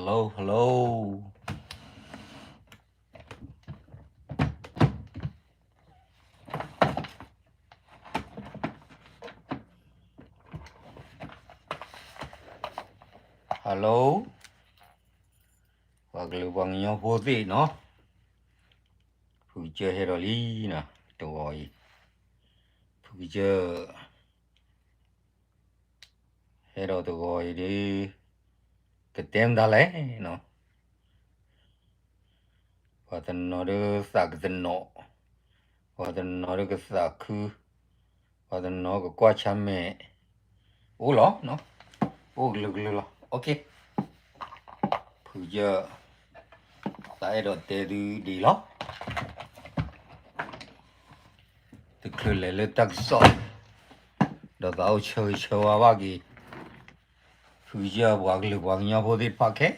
Hello, hello. Hello, ပှၤကလုာ်ပှၤကညီဖိသ့ၣ်နီၤ, ဖုကစၢၢ်ဟဲဒီးလံနီၤ, တဂီၤအံၤ, ဖုကစၢၢ် ဟဲဒီးတဂီၤအံၤဒ် ကတဲမတၤလဲၣ်နီၤ, ပှၤတနီၤဒ်သးကတနီၤ, ပှၤတနီၤဒ်ကသးခု, ပှၤတနီၤကကွၢ်ဆါမဲာ်, အိၣ်လီၤ, အိၣ်ကလုာ်ကလုာ်လီၤ, ဖုကစၢၢ် သးအဲၣ်ဒိးတဲသုဒ်အံၤလီၤ. တချုးလဲၤလၢတၢ်ကစီၣ် ဒီးသးအိၣ်ဆၢဂ့ၤဆၢဝါဘၣ်က့ၤ ဖုကစၢၢ်ပှၤကလုာ်ပှၤကညီဖိသ့ၣ်တဖၣ်ခဲ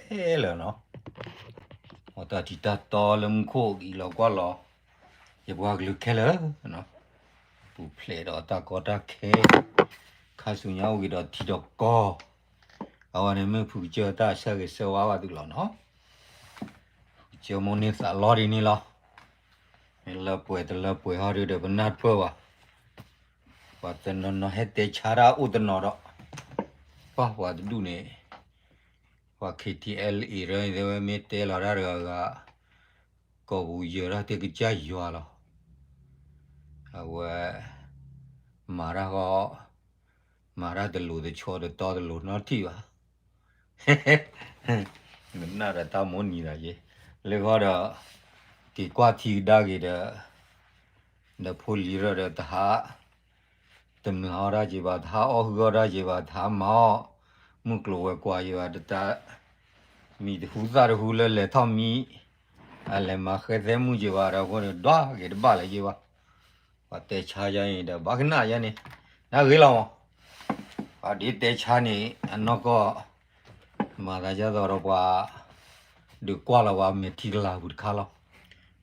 လၢာ်နီၤ, အတၢ်ထံၣ်တၢ်တီလၢမူခိၣ်အံၤလီၤကွၢ်လီၤ, ယပှၤကလုာ်ခဲလၢာ်, ပူၤဖျဲးဒီးတၢ်ကီတၢ်ခဲ, ခါဆူညါအိၣ်က့ၤဒီးထံဒီးကီၢ်, အဝဲန့ၣ်မ့ၢ်ဖုကစၢၢ်တၢ်ဆၢဂ့ၤဆၢဝါဘၣ်သုလီၤနီၤ. ကစၢၢ်မိၣ်န့ၢ်သးလီဒ်န့ၣ်လီၤ. မ့ၢ်လၢပှဲၤတလၢပှဲၤဟီဒုဒီးပနၢ်တပၢၢ်ဘၣ်. ပှၤတနီၤနီၤဟဲတဲဆါတၢ်အိၣ်တနီၤဒီး, ပှၤပှၤတဒူၣ်န့ၣ်, ပှၤ KTLA ရၢန့ၣ် တဲဝဲမ့ၢ်တဲလီၤတၢ်တဂၤဂၤ, ကိးပူၤယၢၤတၢ်တဲကစၢ်ယွၤလီၤ. အဝဲ မၤတၢ်ဃီ, မၤတၢ်တလိၤတဆီတတီတလိၤနီတထံၣ်ဘၣ်. နနၢ်ဒီးတၢ်မိၣ်နံၤသးယ့, လၢဃီဒီး, က့ၤကွၢ်ထံကဒါက့ၤဒီး, ဒီးဖိလံၤရၢဒီးတဟး, တမုာ်ဟးအီၣ်တၢ်က့ၤဘၣ်, တဟးအီၣ်ဟုၣ်အီၣ်တၢ်က့ၤဘၣ်, တဟးမၤအီၣ်, မုၢ်ကျိၤဝဲၤကွာ်က့ၤဘၣ်, တတၢ်, မံၤတဟူသၣ်တဟူလၢလဲၤထီၣ်မံ, အလဲၤမၤဃဲသဲမုၢ်က့ၤဘၣ်ဒီးအဃိန့ၣ် ဒွးက့ၤတဘၣ်လၢၤက့ၤဘၣ်. ပှၤတဲဆါယါန့ၣ်ဒီး ဘၣ်ကနၣ်ယါန့ၣ်, နဂ့ၤလီၤမး. ပှၤဒ်တဲဆါန့ၣ် အနီၢ်ကီၢ်, မၤသးဒ်သိးဒီးပှၤ, ဒုးကွၢ်လီၤပှၤမဲာ်ထံကလၤပူၤတခါလီၤ.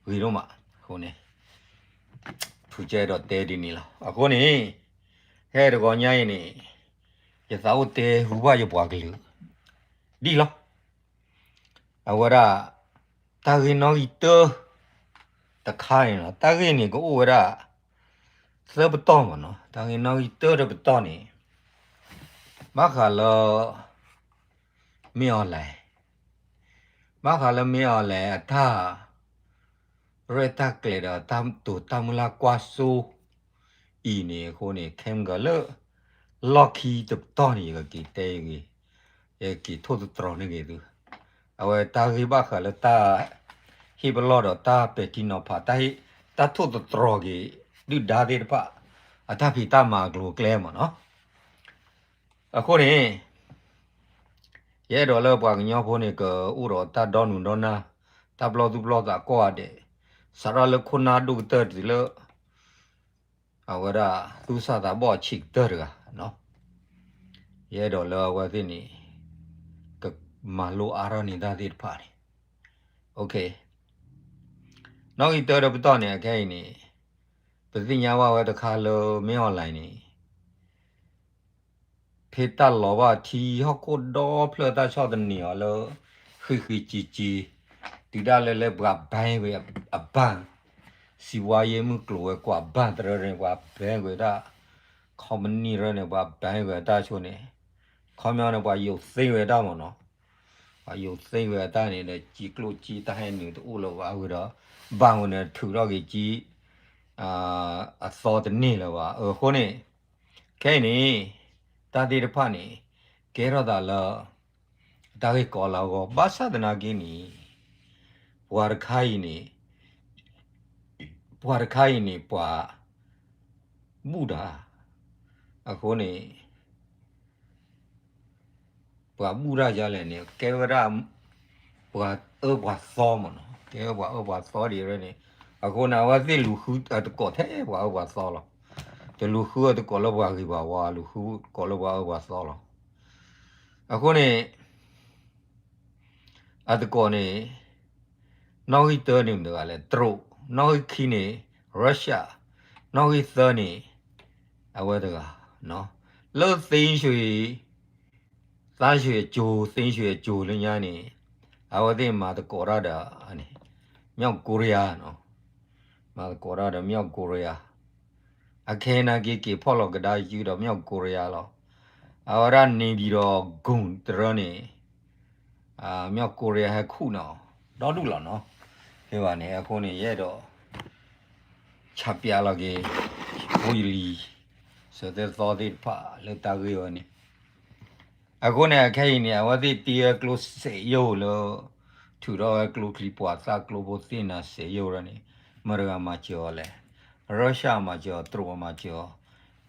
ဂ့ၤဒိၣ်မး, အဃိန့ၣ်, ဖုကဲဒီးတဲဒ်န့ၣ်လီၤ. အဃိန့ၣ်, ဟဲတဂီၤညါအံၤန့ၣ်, ယသးအိၣ်တဲဟူဘၣ်ယပှၤကလုာ်, ဒ်လီၤ. အဝဲဒၣ်, တၢ်ဂ့ၢ်နီၣ်ဂံၢ်တၢ, တခါန့ၣ်လီၤ. တၢ်ဂ့ၢ်န့ၣ်ကအိၣ်ဝဲဒၣ်, သၢပတီၢ်မးနီၤ. တၢ်ဂ့ၢ်နီၣ်ဂံၢ်တၢတပတီၢ်န့ၣ်, ဘၣ်ဃးလၢ, မ့ၢ်အီၤလဲၣ်, ဘၣ်ဃးလၢမ့ၢ်အီၤလဲၣ်အတၢ် ရဲၣ်တၢ်ကျဲၤဒီးတၢ်တိာ်တၢ်မုၢ်လၢ်ကွၢ်စိ, အံၤန့ၣ်အဃိန့ၣ် ခဲမုၢ်ဂီၤလၢ, လီၢ်ခံတပတီၢ်န့ၣ် ယကက့ၤတဲဂ့ၤ, ယက့ၤထိၣ်သတြီၤန့ၢ်ဂ့ၤသု. အဝဲတၢ်ဂ့ၢ်ဘၣ်ဃးလၢတၢ်, ဟ့ၣ်ပလီၢ်ဒီးတၢ်ပဲာ်ထံနီၤဖး, တၢ်ထိၣ်သတြီၤက့ၤ, ဒုၣ်ဒါသ့ၣ်တဖၣ်, အတၢ်ဖံးတၢ်မၤအကျိၤအကျဲမးနီၤ. အဃိန့ၣ်, ယအဲၣ်ဒိးလၢပှၤကညီဖိန့ၣ် ကအိၣ်ဒီးတၢ်ဒီနုာ်ဒီနၢ်, တၢ်ပလီၢ်သူၣ်ပလီၢ်သးကိးဂၤဒဲး, စးထီၣ်လၢခိၣ်နၢ်ဒိၣ်ကတၢၢ်တုၤလၢ, အဝဲဒၣ်သူၣ်စၢ်သးဘီၣ်အဆံးကတၢၢ်တဂၤ, ယအဲၣ်ဒိးလၢအဝဲသ့ၣ်န့ၣ်, ကမၤလိအါထီၣ်န့ၢ်တၢ်သ့ၣ်တဖၣ်န့ၣ်, နီၣ်ဂံၢ်တၢတပတီၢ်န့ၣ် အခဲအံၤန့ၣ်, ပသ့ၣ်ညါဘၣ်ဝဲတခါလၢမ့ၢ်အီၣ်လဲၣ်န့ၣ် ဖဲတၢ်လီၤဘၣ်ထံဟီၣ်ခိၣ်ဒီဖျၢၣ်တၢ်ဆီၣ်သနံးအီၤလၢ, ဃံးဃံးစံးစံး, တုၤဒၣ်လဲာ်လၢပှၤ ban ဝဲအ bank, စံးဝါယ့မုၢ်ကျိၤဝဲၤကွာ် bank တရၢန့ၣ် ပှၤ ban ဝဲဒၣ်, company ရၢန့ၣ် ပှၤ ban ဝဲတၢ်ဆိန့ၣ်, ခီပညီန့ၣ် ပှၤယိးသ့ဝဲတၢ်မးနီၤ, ပှၤယိးသ့ဝဲတၢ်န့ၣ်ဒီး စံးကျိၣ်စံးတၢ်ဟဲနုာ်တအိၣ်လၢၤဘၣ်ဝဲဒီး, bank ဝဲန့ၣ်ထုးထီၣ်က့ၤကံ အသီတန့ၢ်လၢၤဘၣ်. အဃိန့ၣ်, ခဲအံၤန့ၣ်, တၢ်သ့ၣ်တဖၣ်န့ၣ်, ကဲထီၣ်သးလၢ တၢ်ဂ့ၢ်ကီလၢအဂီၢ် ဘၣ်ဆၣ်သနာ်က့န့ၣ်, ပှၤတခါအံၤန့ၣ်, ပှၤတခါအံၤန့ၣ် ပှၤ ဘူၣ်တၢ်, အဃိန့ၣ် ပှၤဘူၣ်တၢ်ဒ်လဲၣ်န့ၣ် ကဲဝဲဒၣ် ပှၤအၢပှၤသီမးနီၤ, ကဲဝဲပှၤအၢပှၤသီဒ်ရဲၣ်န့ၣ်, အဃိန့ၣ် အဝဲသ့ၣ်လူၤဃုအတကိးထဲပှၤအၢပှၤသီလီၤ. တလူၤဃုအတကိးလၢပှၤဂ့ၤပှၤဝါ, လူၤဃုတကိးလၢပှၤအၢပှၤသီလီၤ. အဃိန့ၣ် အတကိးန့ၣ်, နီၣ်ဂံၢ်တၢန့ၣ်မတၤတဂၤလဲၣ်, တရူး, နီၣ်ဂံၢ်ခံန့ၣ်, Russia, နီၣ်ဂံၢ်သၢန့ၣ်, အဝဲတဂၤ, လၢသ့ၣ်ရွှ့ၣ်, သၣ်ရွှ့ၣ်အစိၤ, သ့ၣ်ရွှ့ၣ်အစိၤလၢညါန့ၣ်, အဝဲသ့ၣ်မၤသကိးတၢ်ဒီး မြောက်ကိုရီးယားနီၤ, မၤသကိးတၢ်ဒီး မြောက်ကိုရီးယား, အခဲအံၤနာ်က့ က့ၤဖီၣ်လီၤကဒါယုၢ်ဒီး မြောက်ကိုရီးယားလီၤ. အဝဲဒၣ် နေပြည်တော် ဂုၢ်တရၢန့ၣ် မြောက်ကိုရီးယား ဟဲခူၣ်နီၤ, ဒီဒူၣ်လီၤနီၤ. ဖဲဘၣ်န့ၣ် အဃိန့ၣ် ယအဲၣ်ဒိး ဆးပျးလီၤက့ၤ ဖိယလံၤ စၢၤသွဲၣ်သီသ့ၣ်တဖၣ်လၢတၢ်ဂ့ၢ်ဝဲန့ၣ်. အဃိန့ၣ် အခဲအံၤန့ၣ် အဝဲသ့ၣ်တ့ဝဲကျိစဲးယိၣ်လၢ ထုးထီၣ်ဝဲကျိချံမျိာ်သၣ်ကျိဖိသ့ၣ်နၤစဲးယိၣ်ဝဲန့ၣ် မတၤတဂၤမၤစၢၤအီၤလဲၣ်. ရၢၡၢၣ်မၤစၢၤအီၤ, တရူးမၤစၢၤအီၤ,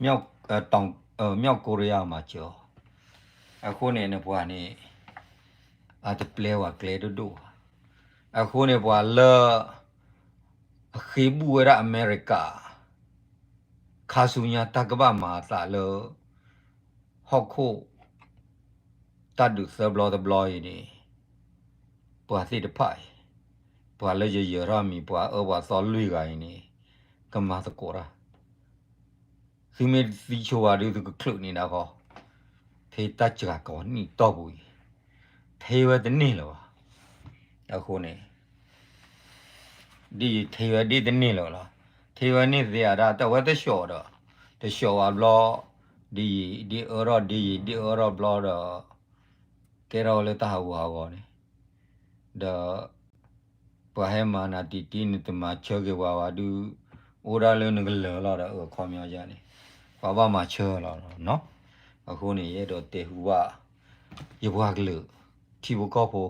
မြောက်ကိုရီးယားမၤစၢၤအီၤ. အဃိန့ၣ် နပှၤန့ၣ် အတပျဲဝဲကျဲတဒိၣ်ဘၣ်. အဃိန့ၣ် ပှၤလၢ အဃ့ဘူၣ်ဝဲဒၣ်အမဲရကၤ ခါဆူညါတၢ်ကဘၣ်မၤအသးလၢ ဟီၣ်ခိၣ် တၢ်ဒုးသၢဘျီတဘျီအံၤန့ၣ် ပှၤသ့ၣ်တဖၣ်အံၤ ပှၤလၢယယၢၤထီၣ်မံၤ ပှၤအၢပှၤသီလွံၢ်ဂၤအံၤန့ၣ် ကမၤသကိးတၢ် သုမ့ၢ်တသံဆိဝဲဒုး သုကချုးန့ၢ်ဒၣ်ဃီ, ဖဲတၢ်စှၤကီးနံၣ်တီၢ်ပူၤအံၤ ထဲဝဲတန့ၢ်လၢၤဘၣ်. အဃိန့ၣ် ဒ်ယထဲဝဲဒ်တန့ၢ်လၢၤလီၤ. ထဲဝဲန့ၢ်သ့အတၢ် တၢ်ဝဲတဆှီဒီး တဆှီဝဲဘျီ ဒ်ယံာ်ဒ်အၢထီၣ် ဒ်ယံာ်ဒ်အၢထီၣ်ဘျီဒီး ကဲထီၣ်ဝဲလၢတၢ်ဟးဂူာ်ဟးဂီၤန့ၣ် ဒီး ပှၤဟဲမၤနၤတံၢ်တံၢ် နတမၤဆၢက့ၤပှၤဘၣ်ဒုး အိၣ်ဒၣ်လၢနကလၢၤလီၤဒီး အခီပညီယၤန့ၣ် ပှၤဘၣ်မၤဆၢလီၤနီၤ. အဃိန့ၣ် ယအဲၣ်ဒိးတဲဟူဘၣ် ယပှၤကလုာ် ထံဖိကီၢ်ဖိ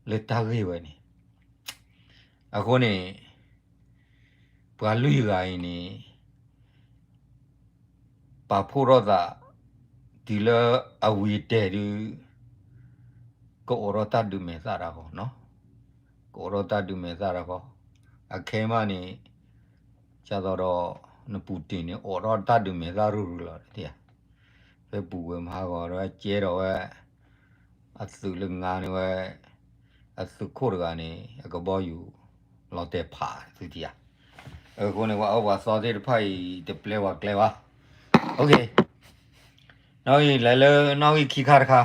လၢတၢ်ဂ့ၢ်ဝဲန့ၣ် အဃိန့ၣ် ပှၤလွံၢ်ဂၤအံၤန့ၣ် ပာ်ဖှိၣ်ထီၣ်သး တုၤလၢအဝံၤတဲာ်ဒုး ကအိးထီၣ်တၢ်ဒုးမဲာ်သၣ်တၢ်ဃီနီၤ, ကအိးထီၣ်တၢ်ဒုးမဲာ်သၣ်တၢ်ဃီ, အခဲမးန့ၣ် ဒ်သိးဒီး နပူၤတ့ၢ်န့ၣ် အိးထီၣ်တၢ်ဒုးမဲာ်သၣ်ရုၢ်ရုၢ်လီၤ ဖဲပူၤကွံာ်မဟါဂီၤဒီး ကဲထီၣ်ဝဲ အသုးလၢငါန့ၣ်ဝဲ အသုးခိၣ်တဂၤန့ၣ် အကဘီယူၤ လီၤတဲာ်ဖးသုတယၤ. အဃိန့ၣ် ပှၤအၢပှၤသီသ့ၣ်တဖၣ်အံၤ တပျဲဝဲကျဲဘၣ်. နီၣ်ဂံၢ်လဲၤလၢနီၣ်ဂံၢ်ခံခါတခါ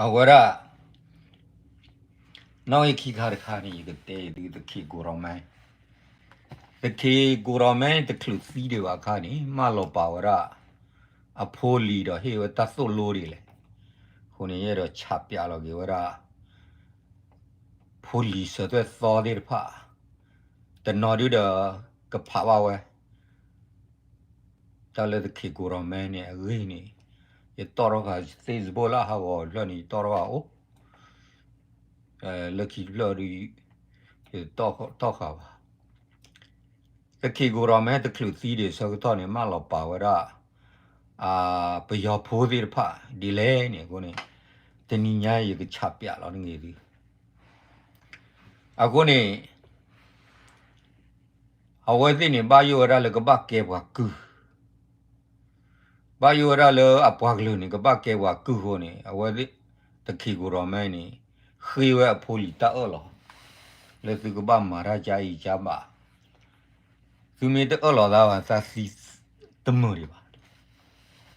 အဝဲဒၣ် နီၣ်ဂံၢ်ခံခါတခါန့ၣ် ယကတဲအံၤဒုး သခ့ကိးရီၤမဲ, သခ့ကိးရီၤမဲ တချုးသံဒံးဘၣ်အခါန့ၣ် မၢလီၤပာ်ဝဲဒၣ် အဖိလံၤဒီးဟ့ၣ်ဝဲတၢ်သိၣ်လိဒ်လဲၣ်. အဃိန့ၣ် ယအဲၣ်ဒိးဆးပျးလီၤက့ၤဝဲဒၣ် ဖိလံၤစၢၤသွဲၣ်သီသ့ၣ်တဖၣ် တနီၤဒုဒီး ကဖးဘၣ်ဝဲ တၢ်လၢသခ့ကိးရီၤမဲန့ၣ် အဂ့ၢ်န့ၣ် ယတီၣ်ထီၣ်ဃာ် Facebook လၢဟးဂီၤတဖျၢၣ်န့ၣ် ယတီၣ်ထီၣ်ဃာ်အိၣ်, လၢခံတဖျၢၣ်ဒု ယတီၣ်ဃာ်ဘၣ်. သခ့ကိးရီၤမဲတချုးသံဒံးဆၢကတီၢ်န့ၣ် မၢလီၤပာ်ဝဲဒၣ် ပယီၤဖိသ့ၣ်တဖၣ်ဒ်လဲၣ်န့ၣ် အဃိန့ၣ် တနံၤညါယကဆးပျးလီၤနဂ့ၤသု. အဃိန့ၣ် အဝဲသ့ၣ်န့ၣ် ဘၣ်ယိၣ်ဝဲဒၣ်လၢကဘၣ်ကဲပှၤကုၢ်, ဘၣ်ယိၣ်ဝဲဒၣ်လၢအပှၤကလုာ်န့ၣ် ကဘၣ်ကဲပှၤကုၢ်အဃိန့ၣ် အဝဲသ့ၣ် သခ့ကိးရီၤမဲန့ၣ် ဃ့ဝဲအဖိလံၤတၢ်အၢၣ်လီၤ လၢသုကဘၣ်မၤတၢ်ကအံၤကဘၣ် သုမ့ၢ်တအၢၣ်လီၤသးဘၣ် သးသံတမုာ်ဒံးဘၣ်.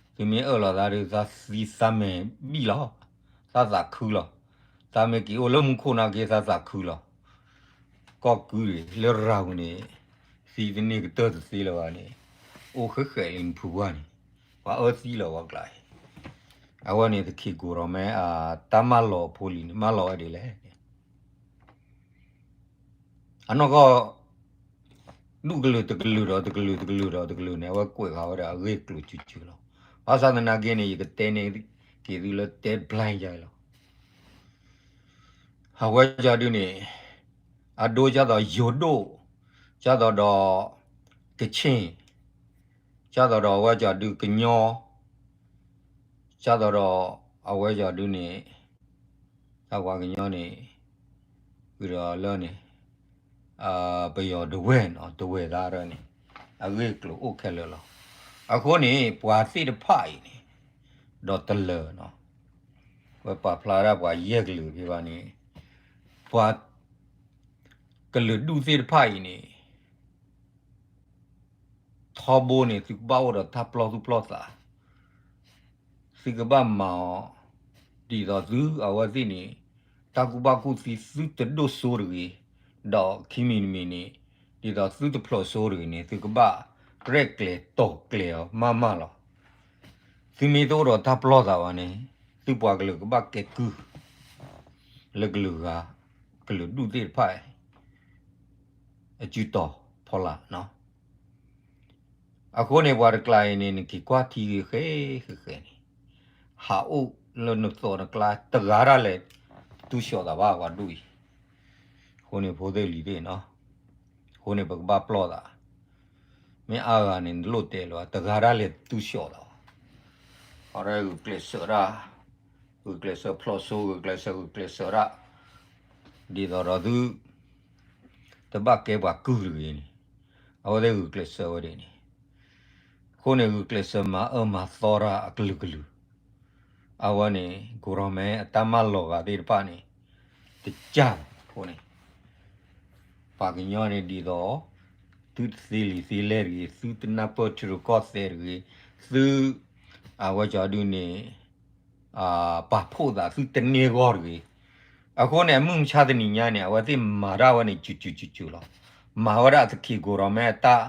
သုမ့ၢ်အၢၣ်လီၤသးဒီး သးသံသးမဲာ်ဘံၣ်လီၤ, သးသးခုလီၤ. သးမ့ၢ်က့ၤအိၣ်လၢမူခိၣ်နာ်က့ သးသးခုလီၤ. ကီၢ်ကုၢ်လၢရၤဝဲန့ၣ် သံတန့ၢ်ကတၢၢ်တသ့လၢၤဘၣ်န့ၣ် အိၣ်ဃဲးဃဲးလံနဖုပှၢ်န့ၣ် ပှၤအၢသံလီၤဝဲကျါအံၤ. အဝဲန့ၣ်သခ့ကိးရီၤမဲ တၢ်မၢလီၤအဖိလံၤန့ၣ် မၢလီၤဝဲဒ်လဲၣ်. အနီၢ်ကီၢ် ဒူၣ်ကလုာ်တကလုာ်ဒီးတကလုာ် တကလုာ်ဒီးတကလုာ်န့ၣ် အဝဲကွဲးဃာ်ဝဲဒၣ်အဂ့ၢ်ကျိၤစုာ်စုာ်လီၤ. ဘၣ်ဆၣ်သနာ်က့န့ၣ် ယကတဲန့ၢ်က့ၤသုလၢတဲဘျါယါလီၤ. အဝဲကၠီဒုန့ၣ် အဒိကၢ်သိးယိၤဒိၣ် ကၢ်သိးဒီး ကဆ့ၣ် ကၢ်သိးဒီးအဝဲကၠီဒုကညီ ကၢ်သိးဒီးအဝဲကၠီဒုန့ၣ် တၢ်ပှၤကညီန့ၣ် ဃုာ်ဒီးလၢန့ၣ် ပယီၤဒဝဲၢ်နီၤ ဒဝဲၢ်သၢဒၢန့ၣ် အဂ့ၢ်ကျိၤအိၣ်ခဲလၢာ်လီၤ. အဃိန့ၣ် ပှၤသ့ၣ်တဖၣ်အံၤန့ၣ် ဒီးတလၢာ်နီၤ ဝဲပာ်ဖျါဒၣ်ပှၤယဲၢ်ကလုာ်ဖဲဘၣ်န့ၣ် ပှၤ ကလုာ်ဒူၣ်သ့ၣ်တဖၣ်အံၤန့ၣ် ထီဘိန့ၣ် သုကဘၣ်အိၣ်ဒီးတၢ်ပလီၢ်သူၣ်ပလီၢ်သး, သုကဘၣ်မၤအီၤ ဒ်သိးသုအဝဲသ့ၣ်န့ၣ် တၢ်ကူၣ်ဘၣ်ကူၣ်သ့သုတဒိၣ်စိတဂ့ၤ, ဒီးခံမံၤတမံၤန့ၣ် ဒ်သိးသုတဖျိးစိတဂ့ၤန့ၣ် သုကဘၣ်ရဲၣ်ကျဲၤတီၤကျဲၤအီၤမးမးလီၤ. သုမ့ၢ်တအိၣ်ဒီးတၢ်ပလီၢ်သးဘၣ်န့ၣ် သုပှၤကလုာ်ကဘၣ်ကဲကုၢ် လၢကလုာ်ဂၤ ကလုာ်ဒူၣ်သ့ၣ်တဖၣ် အစုတီၤဖီလာ်နီၤ. အဃိန့ၣ် ပှၤတကျါအံၤန့ၣ် နက့ၤကွၢ်ထံဂ့ၤဃဲဃဲဃဲန့ၣ် ဟးအိၣ်လၢနသိးနကျါ တဂၤဒၣ်လဲာ် တူၢ်ဆှီၣ်သးဘၣ်ပှၤဒူၣ်အံၤ. အဃိန့ၣ် ဖိသ့ၣ်လံၤသ့ၣ်နီၤ, အဃိန့ၣ် ပကဘၣ်ပလီၢ်သး, မ့ၢ်အါဂၤန့ၣ် နလိၣ်တဲလၢၤ တဂၤဒၣ်လဲာ်တူၢ်ဆှီၣ်သးဘၣ်. အဝဲဂုာ်ကျဲးစၢးဒၣ်, ဂုာ်ကျဲးစၢးဖျိးစိ ဂုာ်ကျဲးစၢး ဂုာ်ကျဲးစၢးဒၣ် ဒ်သိးဒီးသု တဘၣ်ကဲပှၤကုၢ်တဂ့ၤန့ၣ် အဝဲသ့ၣ်ဂုာ်ကျဲးစၢးဝဲဒၣ်န့ၣ်, အဃိန့ၣ် ဂုာ်ကျဲးစၢးမၤအၢမၤသီတၢ်အကလုာ်ကလုာ်, အဝဲန့ၣ် government အတၢ်မၢလီၤဂာ်သ့ၣ်တဖၣ်န့ၣ် တကၢ်အဃိန့ၣ် ပှၤကညီန့ၣ်ဒ်သိး သုတသ့လံာ်သ့လဲၢ်တဂ့ၤ, သုတနၢ်ပၢၢ်ထံရူၢ်ကီၢ်သဲးတဂ့ၤ, သု အဝဲကၠီဒုန့ၣ် ပာ်ဖှိၣ်သးသုတန့ၢ်အဂီၢ်တဂ့ၤ. အဃိန့ၣ် အမုၢ်မဆါတနံၤညါန့ၣ် အဝဲသ့ၣ်မၤတၢ်ဝဲန့ၣ် စူၤစူၤစူၤစူၤလီၤ. မၤဝဲဒၣ်သခံ government အတၢ်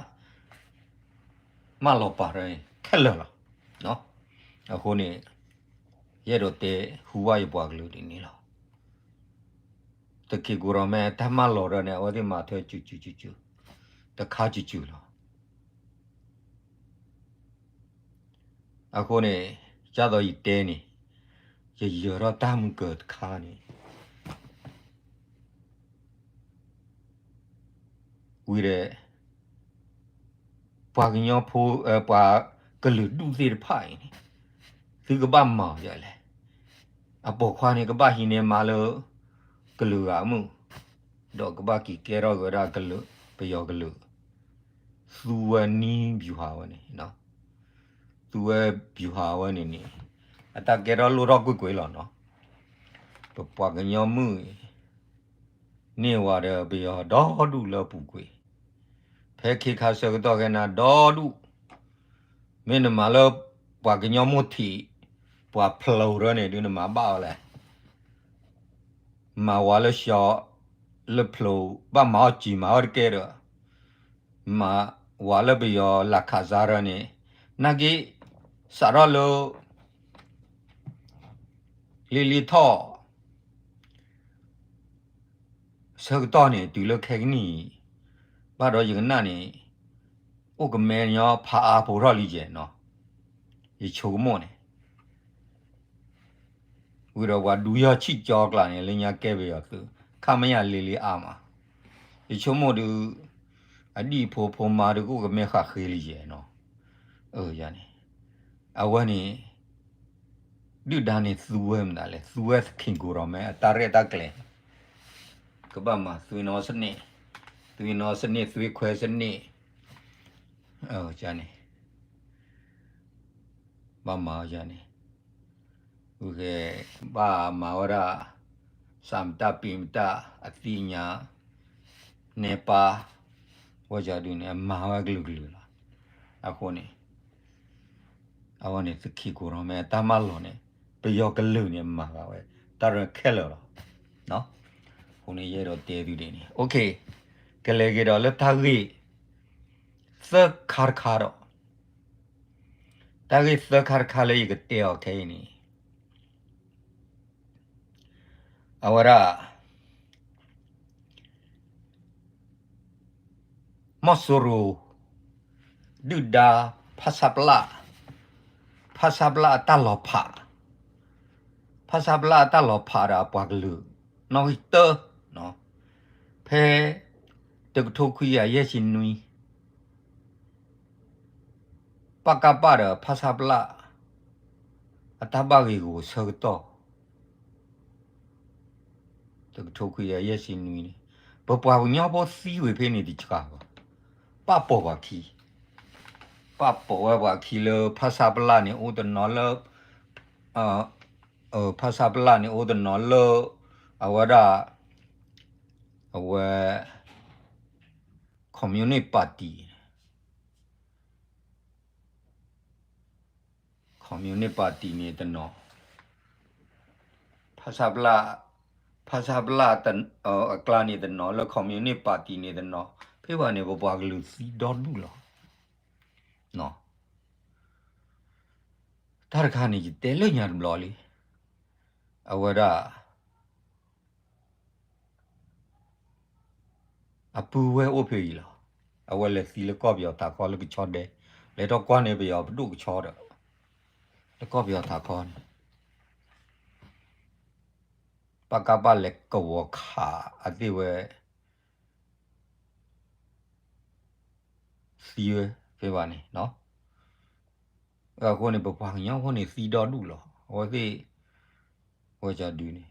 မၢလီၤပာ်ရၢန့ၣ် ခဲလၢာ်လီၤ. အဃိန့ၣ် ယအဲၣ်ဒိးတဲဟူဘၣ်ယပှၤကလုာ်ဒ်န့ၣ်လီၤ. သခံ government တၢ်မၢလီၤရၢန့ၣ် အဝဲသ့ၣ်မၤထွဲစူၤစူၤစူၤစူၤ တခါစူၤစူၤလီၤ. အဃိန့ၣ် ဒ်သိးယတဲန့ၣ် ယယၢၤထီၣ်တၢ်မုၢ်ကၢၤတခါန့ၣ် ဝံၤဒီး ပှၤကညီဖိ ပှၤကလုာ်ဒူၣ်သ့ၣ်တဖၣ်အံၤန့ၣ် သုကဘၣ်မၤအီၤဒ်လဲၣ်. အပိာ်ခွါန့ၣ် ကဘၣ်ဟံးန့ၢ်မါလၢ ကလုာ်ဂၤအမုၢ်, ဒီးကဘၣ်က့ၤကဲထီၣ်က့ၤဝဲဒၣ်ကလုာ် ပယီၤကလုာ် သူဝဲနံၣ်ဗျူဟာဝဲန့ၣ်, သူဝဲဗျူဟာဝဲန့ၣ်န့ၣ် အတၢ်ကဲထီၣ်လိၣ်ထီၣ်ကွ့ၢ်ကွ့ၢ်လီၤနီၤ. ပပှၤကညီမုၢ်အံၤ န့ၢ်ဝဲဒီးပယီၤဒီဒူၣ်လၢအပူၤကွံာ်, ဖဲခ့ခါဆၢကတီၢ်ခဲအံၤဒီဒူၣ်, မ့ၢ်နမၤလၢပှၤကညီမိၢ်ထံး ပှၤဖျိးရၢန့ၣ်ဒုးနမၤဘၣ်အီၤလဲၣ်. မၤဝဲလၢ လၢဖျိး ဘၣ်မၤအီၣ်စံာ်မၤအီၣ်တကဲဒီး, မၤဝဲလၢပယီၤလၢခးစါရၢန့ၣ်, နာ်က့ စးထီၣ်လၢ လ့လ့ထီၣ် ဆၢကတီၢ်န့ၣ် တုၤလၢခဲကနံၣ်အံၤ, ဘၣ်ဒီးယကနၣ်န့ၣ် အိၣ်ကမဲညီဖးအါဖိထီၣ်လံယဲနီၤ, ယဆိကမိၣ်န့ၣ် ဝံၤဒီးပှၤဒူယီၢ်ဆံၣ်ကၠီကျါန့ၣ် လၢညါကဲပယီၤသုး ခမရလ့လ့အါမး, ယဆိကမိၣ်ဒုး အဒံၣ်ဖိဖိမါဒုးကအိၣ်ကမဲဃာ်ဃ့လံယဲနီၤ, န့ၣ် အဝဲန့ၣ် ဒုၣ်ဒါန့ၣ်သူဝဲမတၤလဲၣ်, သူဝဲသခံ government အတၢ်ရဲၣ်တၢ်ကျဲၤ, ကဘၣ်မၤသွ့ၣ်နီၣ်စနစ်, သွ့ၣ်နီၣ်စနစ် သွ့ၣ်ခွဲစနစ်, န့ၣ် ဘၣ်မၤန့ၣ်, ဘၣ်မၤဝဲဒၣ် စးမတၢ်ပံးမတၢ် အသ့ၣ်ညါ နဲပၢ် ဝဲကဒုန့ၣ် အမၤဝဲကလုာ်ကလုာ်လီၤ. အဃိန့ၣ် အဝဲန့ၣ်သခံ government တၢ်မၢလီၤန့ၣ် ပယီၤကလုာ်န့ၣ် မၤဂာ်ဝဲ တၢ်ရဲၣ်ခဲလၢာ်လီၤ. အဃိန့ၣ် ယအဲၣ်ဒိးတဲသုဒ်န့ၣ် ကလဲၤက့ၤဒီးလၢတၢ်ဂ့ၢ် သၢခါတခါဒီး တၢ်ဂ့ၢ်သၢခါတခါလၢယကတဲအီၤခဲအံၤန့ၣ် အဝဲဒၣ် မီၢ်စိရိၤ ဒုၣ်ဒါ ဖဆပလ, ဖဆပလ အတၢ်လီၤဖး, ဖဆပလ အတၢ်လီၤဖးဒီးအပှၤကလုာ် နီၣ်ဂံၢ်တၢ, ဖဲ တကထိခွံကယၤယဲၢ်ဆံနွံ ပကဖ ဒီး ဖဆပလ အတၢ်ဘၣ်ဂ့ၢ်ဂီၤဆၢကတီၢ် တကထိခွံကယၤယဲၢ်ဆံနွံန့ၣ် ပပှၤကညီဖိသံဝံၤဖဲန့ၣ်တကးဘၣ်, ပာ်ပိာ်ပှၤခံ, ပာ်ပိာ်ဝဲပှၤခံလၢ ဖဆပလ န့ၣ် အိၣ်တနီၤလၢ ဖဆပလ န့ၣ် အိၣ်တနီၤလၢ အဝဲဒၣ် အဝဲ communist party န့ၣ် communist party န့ၣ်တနီၤ, ဖဆပလ, ဖဆပလ အကျါန့ၣ်တနီၤ, လၢ communist party န့ၣ်တနီၤ, ဖဲဘၣ်န့ၣ် ပပှၤကလုာ်သံဒီဒူၣ်လီၤ. တၢ်တခါန့ၣ် ယတဲလၢညါတဘျီလံ, အဝဲဒၣ် အပုၢ်ဝဲၢ်အိၣ်ဖဲအံၤလီၤ. အဝဲလဲၤသံလၢကီၢ်ပယီၤထးခီလၢကဆီဒဲ, လဲၤထီၣ်ကွၢ်န့ၣ်ပယီၤပဒိၣ်ကဆီဒီး, လၢကီၢ်ပယီၤထးခီန့ၣ်, ပကပလဲၤကဝီၤခးအသ့ၣ်ဝဲ သံဝဲဖဲဘၣ်န့ၣ်, အဃိန့ၣ် ပပှၤကညီဖိန့ၣ်သံဒီဒူၣ်လီၤ. အဝဲသ့ၣ် ဝဲကဒုန့ၣ်,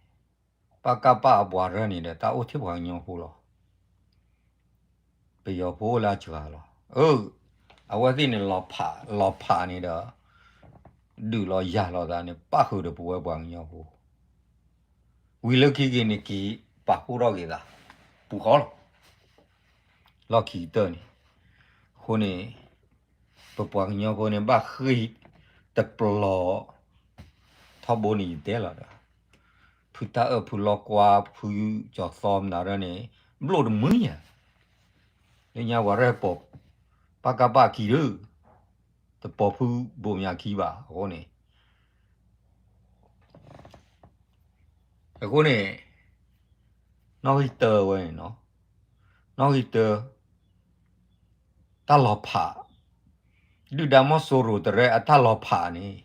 ပကပအပှၤရၢန့ၣ်ဒီး တၢ်အိၣ်ထဲပှၤကညီဖိလီၤ. ပယီၤဖိအိၣ်လၢအစှၤလီၤ. အဝဲသ့ၣ်န့ၣ် လီၤဖးန့ၣ်ဒီး ဒုးလီၤယၤလီၤသးန့ၣ် ပၣ်ဃုာ်ဒီးပဝဲပှၤကညီဖိ, ဝံၤလၢခံက့ၤန့ၣ် က့ၤပာ်ဖှိၣ်ထီၣ်က့ၤသး ပူၤဃီလီၤ. လီၢ်ခံကတၢၢ်န့ၣ်, အဃိန့ၣ် ပပှၤကညီဖိန့ၣ် ဘၣ်ဃ့ၢ်တပျီၤ ထီဘိန့ၣ်ယတဲလီၤဒီး, ဖုတၢ်အၢၣ်ဖုလီကွၢ် ဖုကၠီၤသီမနုၤဒ်န့ၣ် ဘျိၣ်တမုာ်ညါ, လၢညါပှၤရဲၣ်ပိာ် ပကပခံဒီး တပိာ်ဖုဘိၣ်မၠးခံဘၣ်အဃိန့ၣ် အဃိန့ၣ် နီၣ်ဂံၢ်တၢဝဲန့ၣ်, နီၣ်ဂံၢ်တၢ တၢ်လီၤဖး, ဒုၣ်ဒါမီၢ်စိရိၤတရဲအတၢ်လီၤဖးန့ၣ်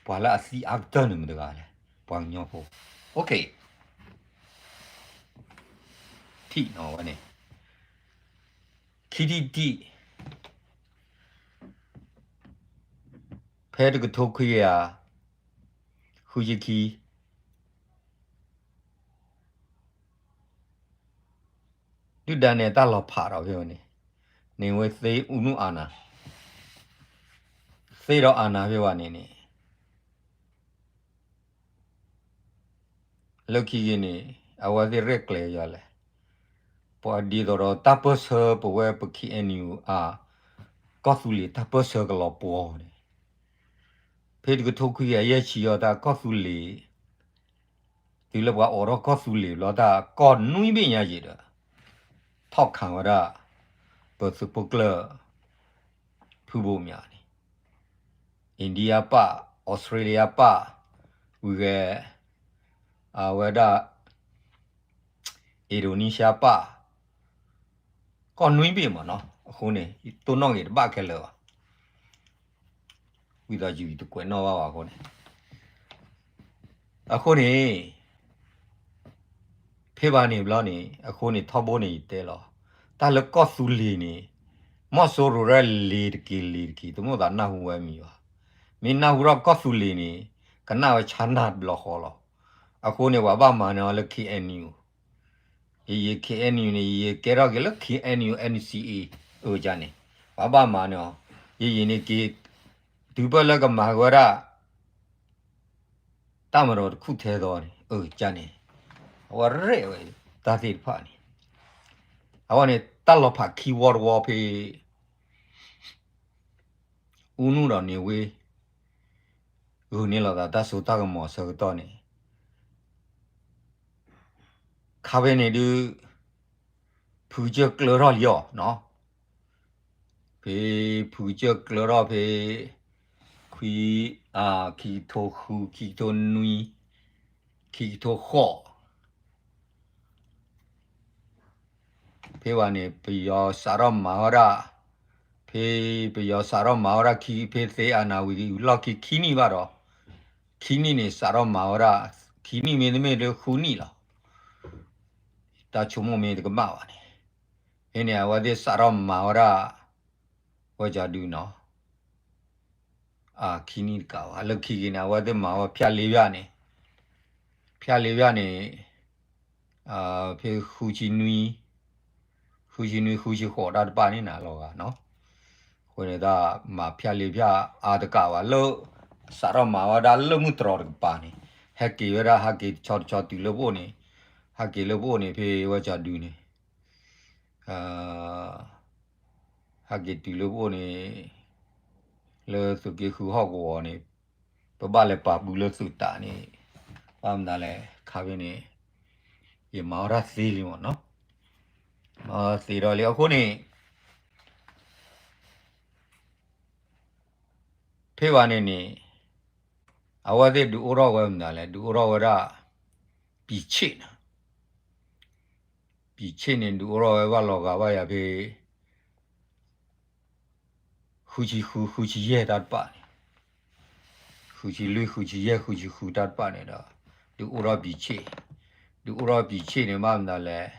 ပှၤလၢအသံအါကတၢၢ်န့ၣ်မတၤတဂၤလဲၣ်, ပှၤကညီဖိ, ထံၣ်နီၤဝဲန့ၣ်, ခံထံၣ်တထံၣ် ဖဲတကထိခွံကယၤ ဃုဆံခံ ဒုၣ်ဒါနဲၣ်တၢ်လီၤဖးဒီးဖဲန့ၣ်, န့ၣ်ဝဲသ့အူနုၢ်အနၢ်, သ့ဒီးအနၢ်ဖဲဝဲန့ၣ်န့ၣ် လၢခံက့ၤန့ၣ် အဝဲသ့ၣ်ရဲၣ်ကျဲၤယၤလဲၣ်, ပှၤဒ်သိးဒီးတၢ်ပၢၢ်ဆၢပဝဲပ KNU အ ကီၢ်သူလ့ၤတၢ်ပၢၢ်ဆၢကလီၤပှီၤန့ၣ်, ဖဲတကထိခွံကယၤယဲၢ်ဆံအီၤတၢ်ကီၢ်သူလ့ၤ တုၤလၢပှၤအိးထီၣ်ကီၢ်သူလ့ၤဘျီတၢ်ကီၢ်နွံဘ့ၣ်ညါယံာ်ဒီး ထီၣ်ခးဝဲဒၣ် ပသုးခိၣ်ကျၢၢ် ဖုဘိၣ်မၠးန့ၣ် India ပၢ် Australia ပၢ် ဝံၤဂဲၤ အဝဲဒၣ် Indonesia ပၢ် ကီၢ်နွံဘ့ၣ်မးနီၤ အဃိန့ၣ် တိၢ်နီၣ်ဂ့ၤတဘၣ်ခဲလၢာ်ဘၣ် ဝံသးစူၤတကွဲးနီၣ်ဘၣ်ဘၣ်အဃိန့ၣ် အဃိန့ၣ် ဖဲဘၣ်န့ၣ်ဘျီန့ၣ် အဃိန့ၣ်ထီဘိန့ၣ်ယတဲလီၤ တၢ်လၢကီၢ်သူလ့ၤန့ၣ် မီၢ်စိရိၤရဲၣ်လ့ၤတက့ၤလ့ၤတက့ၤ တမိၣ်သးနၢ်ဟူဝဲမံၤဘၣ် မ့ၢ်နၢ်ဟူထီၣ်ကီၢ်သူလ့ၤန့ၣ် ကနၣ်ဝဲဆါနၢ်တဘျီဃီလီၤ အဃိန့ၣ် ပှၤဘၣ်မၤန့ၢ်အီၤလၢ KNU ယယံၤ KNU န့ၣ် ယယံၤကဲထီၣ်က့ၤလၢ KNU NCA အကန့ၣ် ပှၤဘၣ်မၤန့ၢ်အီၤ ယယံၤန့ၣ်က့ၤ တုၤပၢၢ်လၢကမၤဝဲဒၣ် တၢ်မၤဒီးတခူၣ်ထဲသိးန့ၣ် အကန့ၣ် အဝဲရဲၣ်ဝဲ တၢ်သ့ၣ်တဖၣ်န့ၣ် အဝဲန့ၣ် တၢ်လီၤဖးခံဝီတဝီဖဲ အူနုဒီးန့ၣ်ဝ့ ဂုာ်န့ၢ်လိာ်သးတၢ်စိတၢ်ကမီၤအဆၢကတီၢ်န့ၣ် ခါဖဲန့ၣ်ဒုး ဖုကစၢၢ်ကျၢထီၣ်လံအီၤနီၤ ဖဲဖုကစၢၢ်ကျၢထီၣ်ဖဲ ခွံ ခံကထိဃု ခံကထိနွံ ခံကထိဃိး ဖဲဘၣ်န့ၣ် ပယီၤစးထီၣ်မၤဝဲဒၣ် ဖဲပယီၤစးထီၣ်မၤဝဲဒၣ်ခံ ဖဲသ့အနၢ်ဝံၤလီၢ်ခံခံနံၣ်ဘၣ်ဒီး ခံနံၣ်န့ၣ် စးထီၣ်မၤဝဲဒၣ် ခံနံၣ်မ့တမ့ၢ်လၢဃုနံၣ်လီၤ တၢ်ဆိကမိၣ်မ့ၢ်တကမၣ်ဘၣ်န့ၣ် ဖဲန့ၣ် အဝဲသ့ၣ်စးထီၣ်မၤဝဲဒၣ် ဝဲကဒုနီၤ အခံနံၣ်တကးဘၣ် လၢခံက့ၤန့ၣ် အဝဲသ့ၣ်မၤဝဲဖၠၣ်လ့ဖၠၣ်န့ၣ် ဖၠၣ်လ့ဖၠၣ်န့ၣ် ဖဲဃုဆံနွံ ဃုဆံနွံ ဃုဆံဃိးတၢ်တပာ်န့ၣ်နၤလီၤဂာ်နီၤ အဃိန့ၣ် တၢ်မၤဖၠၣ်လ့ဖၠၣ်အါတကးဘၣ်လၢ စးထီၣ်မၤဝဲဒၣ်လၢမုၢ်တြီၤတကပၤန့ၣ် ဟဲက့ၤဝဲဒၣ် ဟဲက့ၤတဆီတဆီတုၤလၢပအိၣ်န့ၣ် ဟဲက့ၤလၢပအိၣ်န့ၣ် ဖဲဝဲကဒုန့ၣ် ဟဲက့ၤတုၤလၢပအိၣ်န့ၣ် လၢသုးက့ဃုဟီၣ်ကဝီၤန့ၣ် ပဘၣ်လဲၤပာ်ဘုလၢသုးတးန့ၣ် ဘၣ်မနုၤလဲၣ် ခါဖဲန့ၣ် ယမၤအီၣ်တၢ်သ့လံမ့ၢ်နီၤ, မၤအီၣ်သ့ထီၣ်လံအဃိန့ၣ် ဖဲဘၣ်န့ၣ်န့ၣ် အဝဲသ့ၣ်ဒုးအိၣ်ထီၣ်ဝဲမနုၤလဲၣ် ဒုးအိၣ်ထီၣ်ဝဲဒၣ် ပံၤဆ့ၣ်နီၤ, ပံၤဆ့ၣ်န့ၣ် ဒုးအိၣ်ထီၣ်ဝဲဘၣ်လီၤဂာ်ဘၣ်ယၤဖဲ ဃုဆံဃု ဃုဆံယဲၢ်တၢ်တပာ်န့ၣ်, ဃုဆံလွံၢ် ဃုဆံယဲၢ် ဃုဆံဃုတၢ်တပာ်န့ၣ်ဒီး ဒုးအိၣ်ထီၣ်ပံၤဆ့ၣ်, ဒုးအိၣ်ထီၣ်ပံၤဆ့ၣ်န့ၣ် ဘၣ်မနုၤလဲၣ်,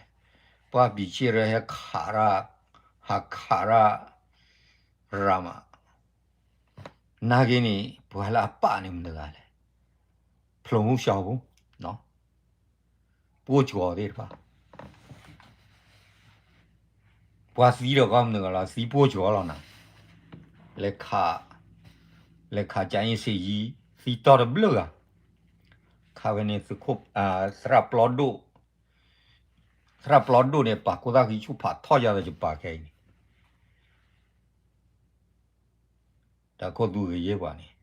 ပှၤပံၤဆ့ၣ်ရၢဟဲခးရၣ်, ဟးခးရၣ် ရၤမး, နာ်က့န့ၣ် ပှၤလၢအပာ်န့ၣ်မတၤတဂၤလဲၣ်, ဖျိးမူစှၤဖိ, ပှိၢ်ကၠီၤသ့ၣ်တဖၣ်, ပှၤသံဒီးကီမတၤတဂၤလီၤ သံပှိၢ်ကၠီၤလီၤနၤ, လဲၤခး, လဲၤခးကၠအ့စ့ၣ်ယံၤ သံတီၢ်တဘျုးဂၤ, ခါဖဲန့ၣ် သရၣ်ပျီဒိၣ်, သရၣ်ပျီဒိၣ်န့ၣ် ပာ်ခိၣ်သၣ်ဃံဆူၣ်ဖးထီၣ်ယၤဒီးယပာ်ခဲအံၤန့ၣ် တၢ်ခိၣ်သူဂ့ၤယဲၢ်ပှၤန့ၣ်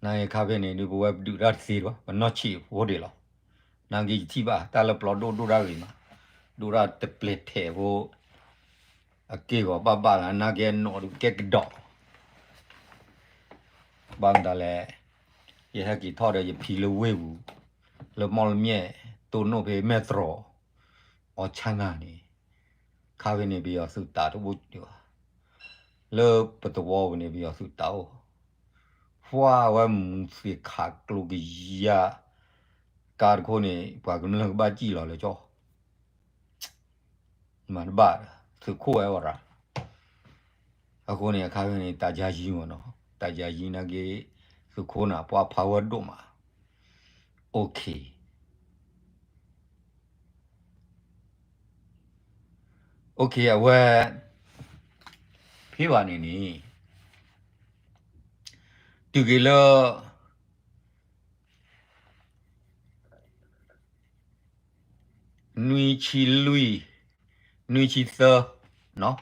နာ်က့ခါဖဲန့ၣ် ဒုးပဝဲပဒုးတၢ်တသ့ဘၣ် ပနီၢ်ဆံးဖိဒံးလီၤ. နာ်က့ယထံၣ်ဘၣ် တၢ်လၢပျီဒိၣ်ဒိၣ်တၢ်ဂ့ၤမး, ဒိၣ်တၢ်တပျဲၤထဲးဖိ အက့ၢ်ဂီၤဘၣ်ဘၣ်လၢ နာ်က့အနီၢ်ဒုးကဲကဒီး ဘၣ်မတၤလဲၣ်, ယဟဲက့ၤထီၣ်ဒီးယဖံလၢဝ့ၢ်ပူၤ, လၢမီၣ်လမၠဲၣ်, တိၢ်နီၣ်ဖဲမဲၢ်တြီၤ, အီၤဆါနၤန့ၣ်, ခါဖဲန့ၣ် ပယီၤသုးတးတအိၣ်ဒံးဘၣ်, လၢပသဝီပူၤန့ၣ် ပယီၤသုးတးအိၣ်, ဖှါဝဲမူသ့ၣ်ခးကျိကယၤ, ကါတခိၣ်န့ၣ် ပှၤကမျၢၢ်ကဘၣ်စံၣ်လီၤလၢကၠီ မၤတဘၣ်ဒီး သုးခိၣ်ဝဲဝဲရၤ, အဃိန့ၣ် အခါဖဲန့ၣ် တၢ်ယၤယံမ့ၢ်နီၤ, တၢ်ယၤယံနာ်က့ သုးခိၣ်နၤ ပှၤဖးဝဲဒိၣ်မး, OK, OK အဝဲ ဖဲဘၣ်န့ၣ်န့ၣ် တုၤက့ၤလၢ နွံဆံလွံၢ်, နွံဆံသၢ,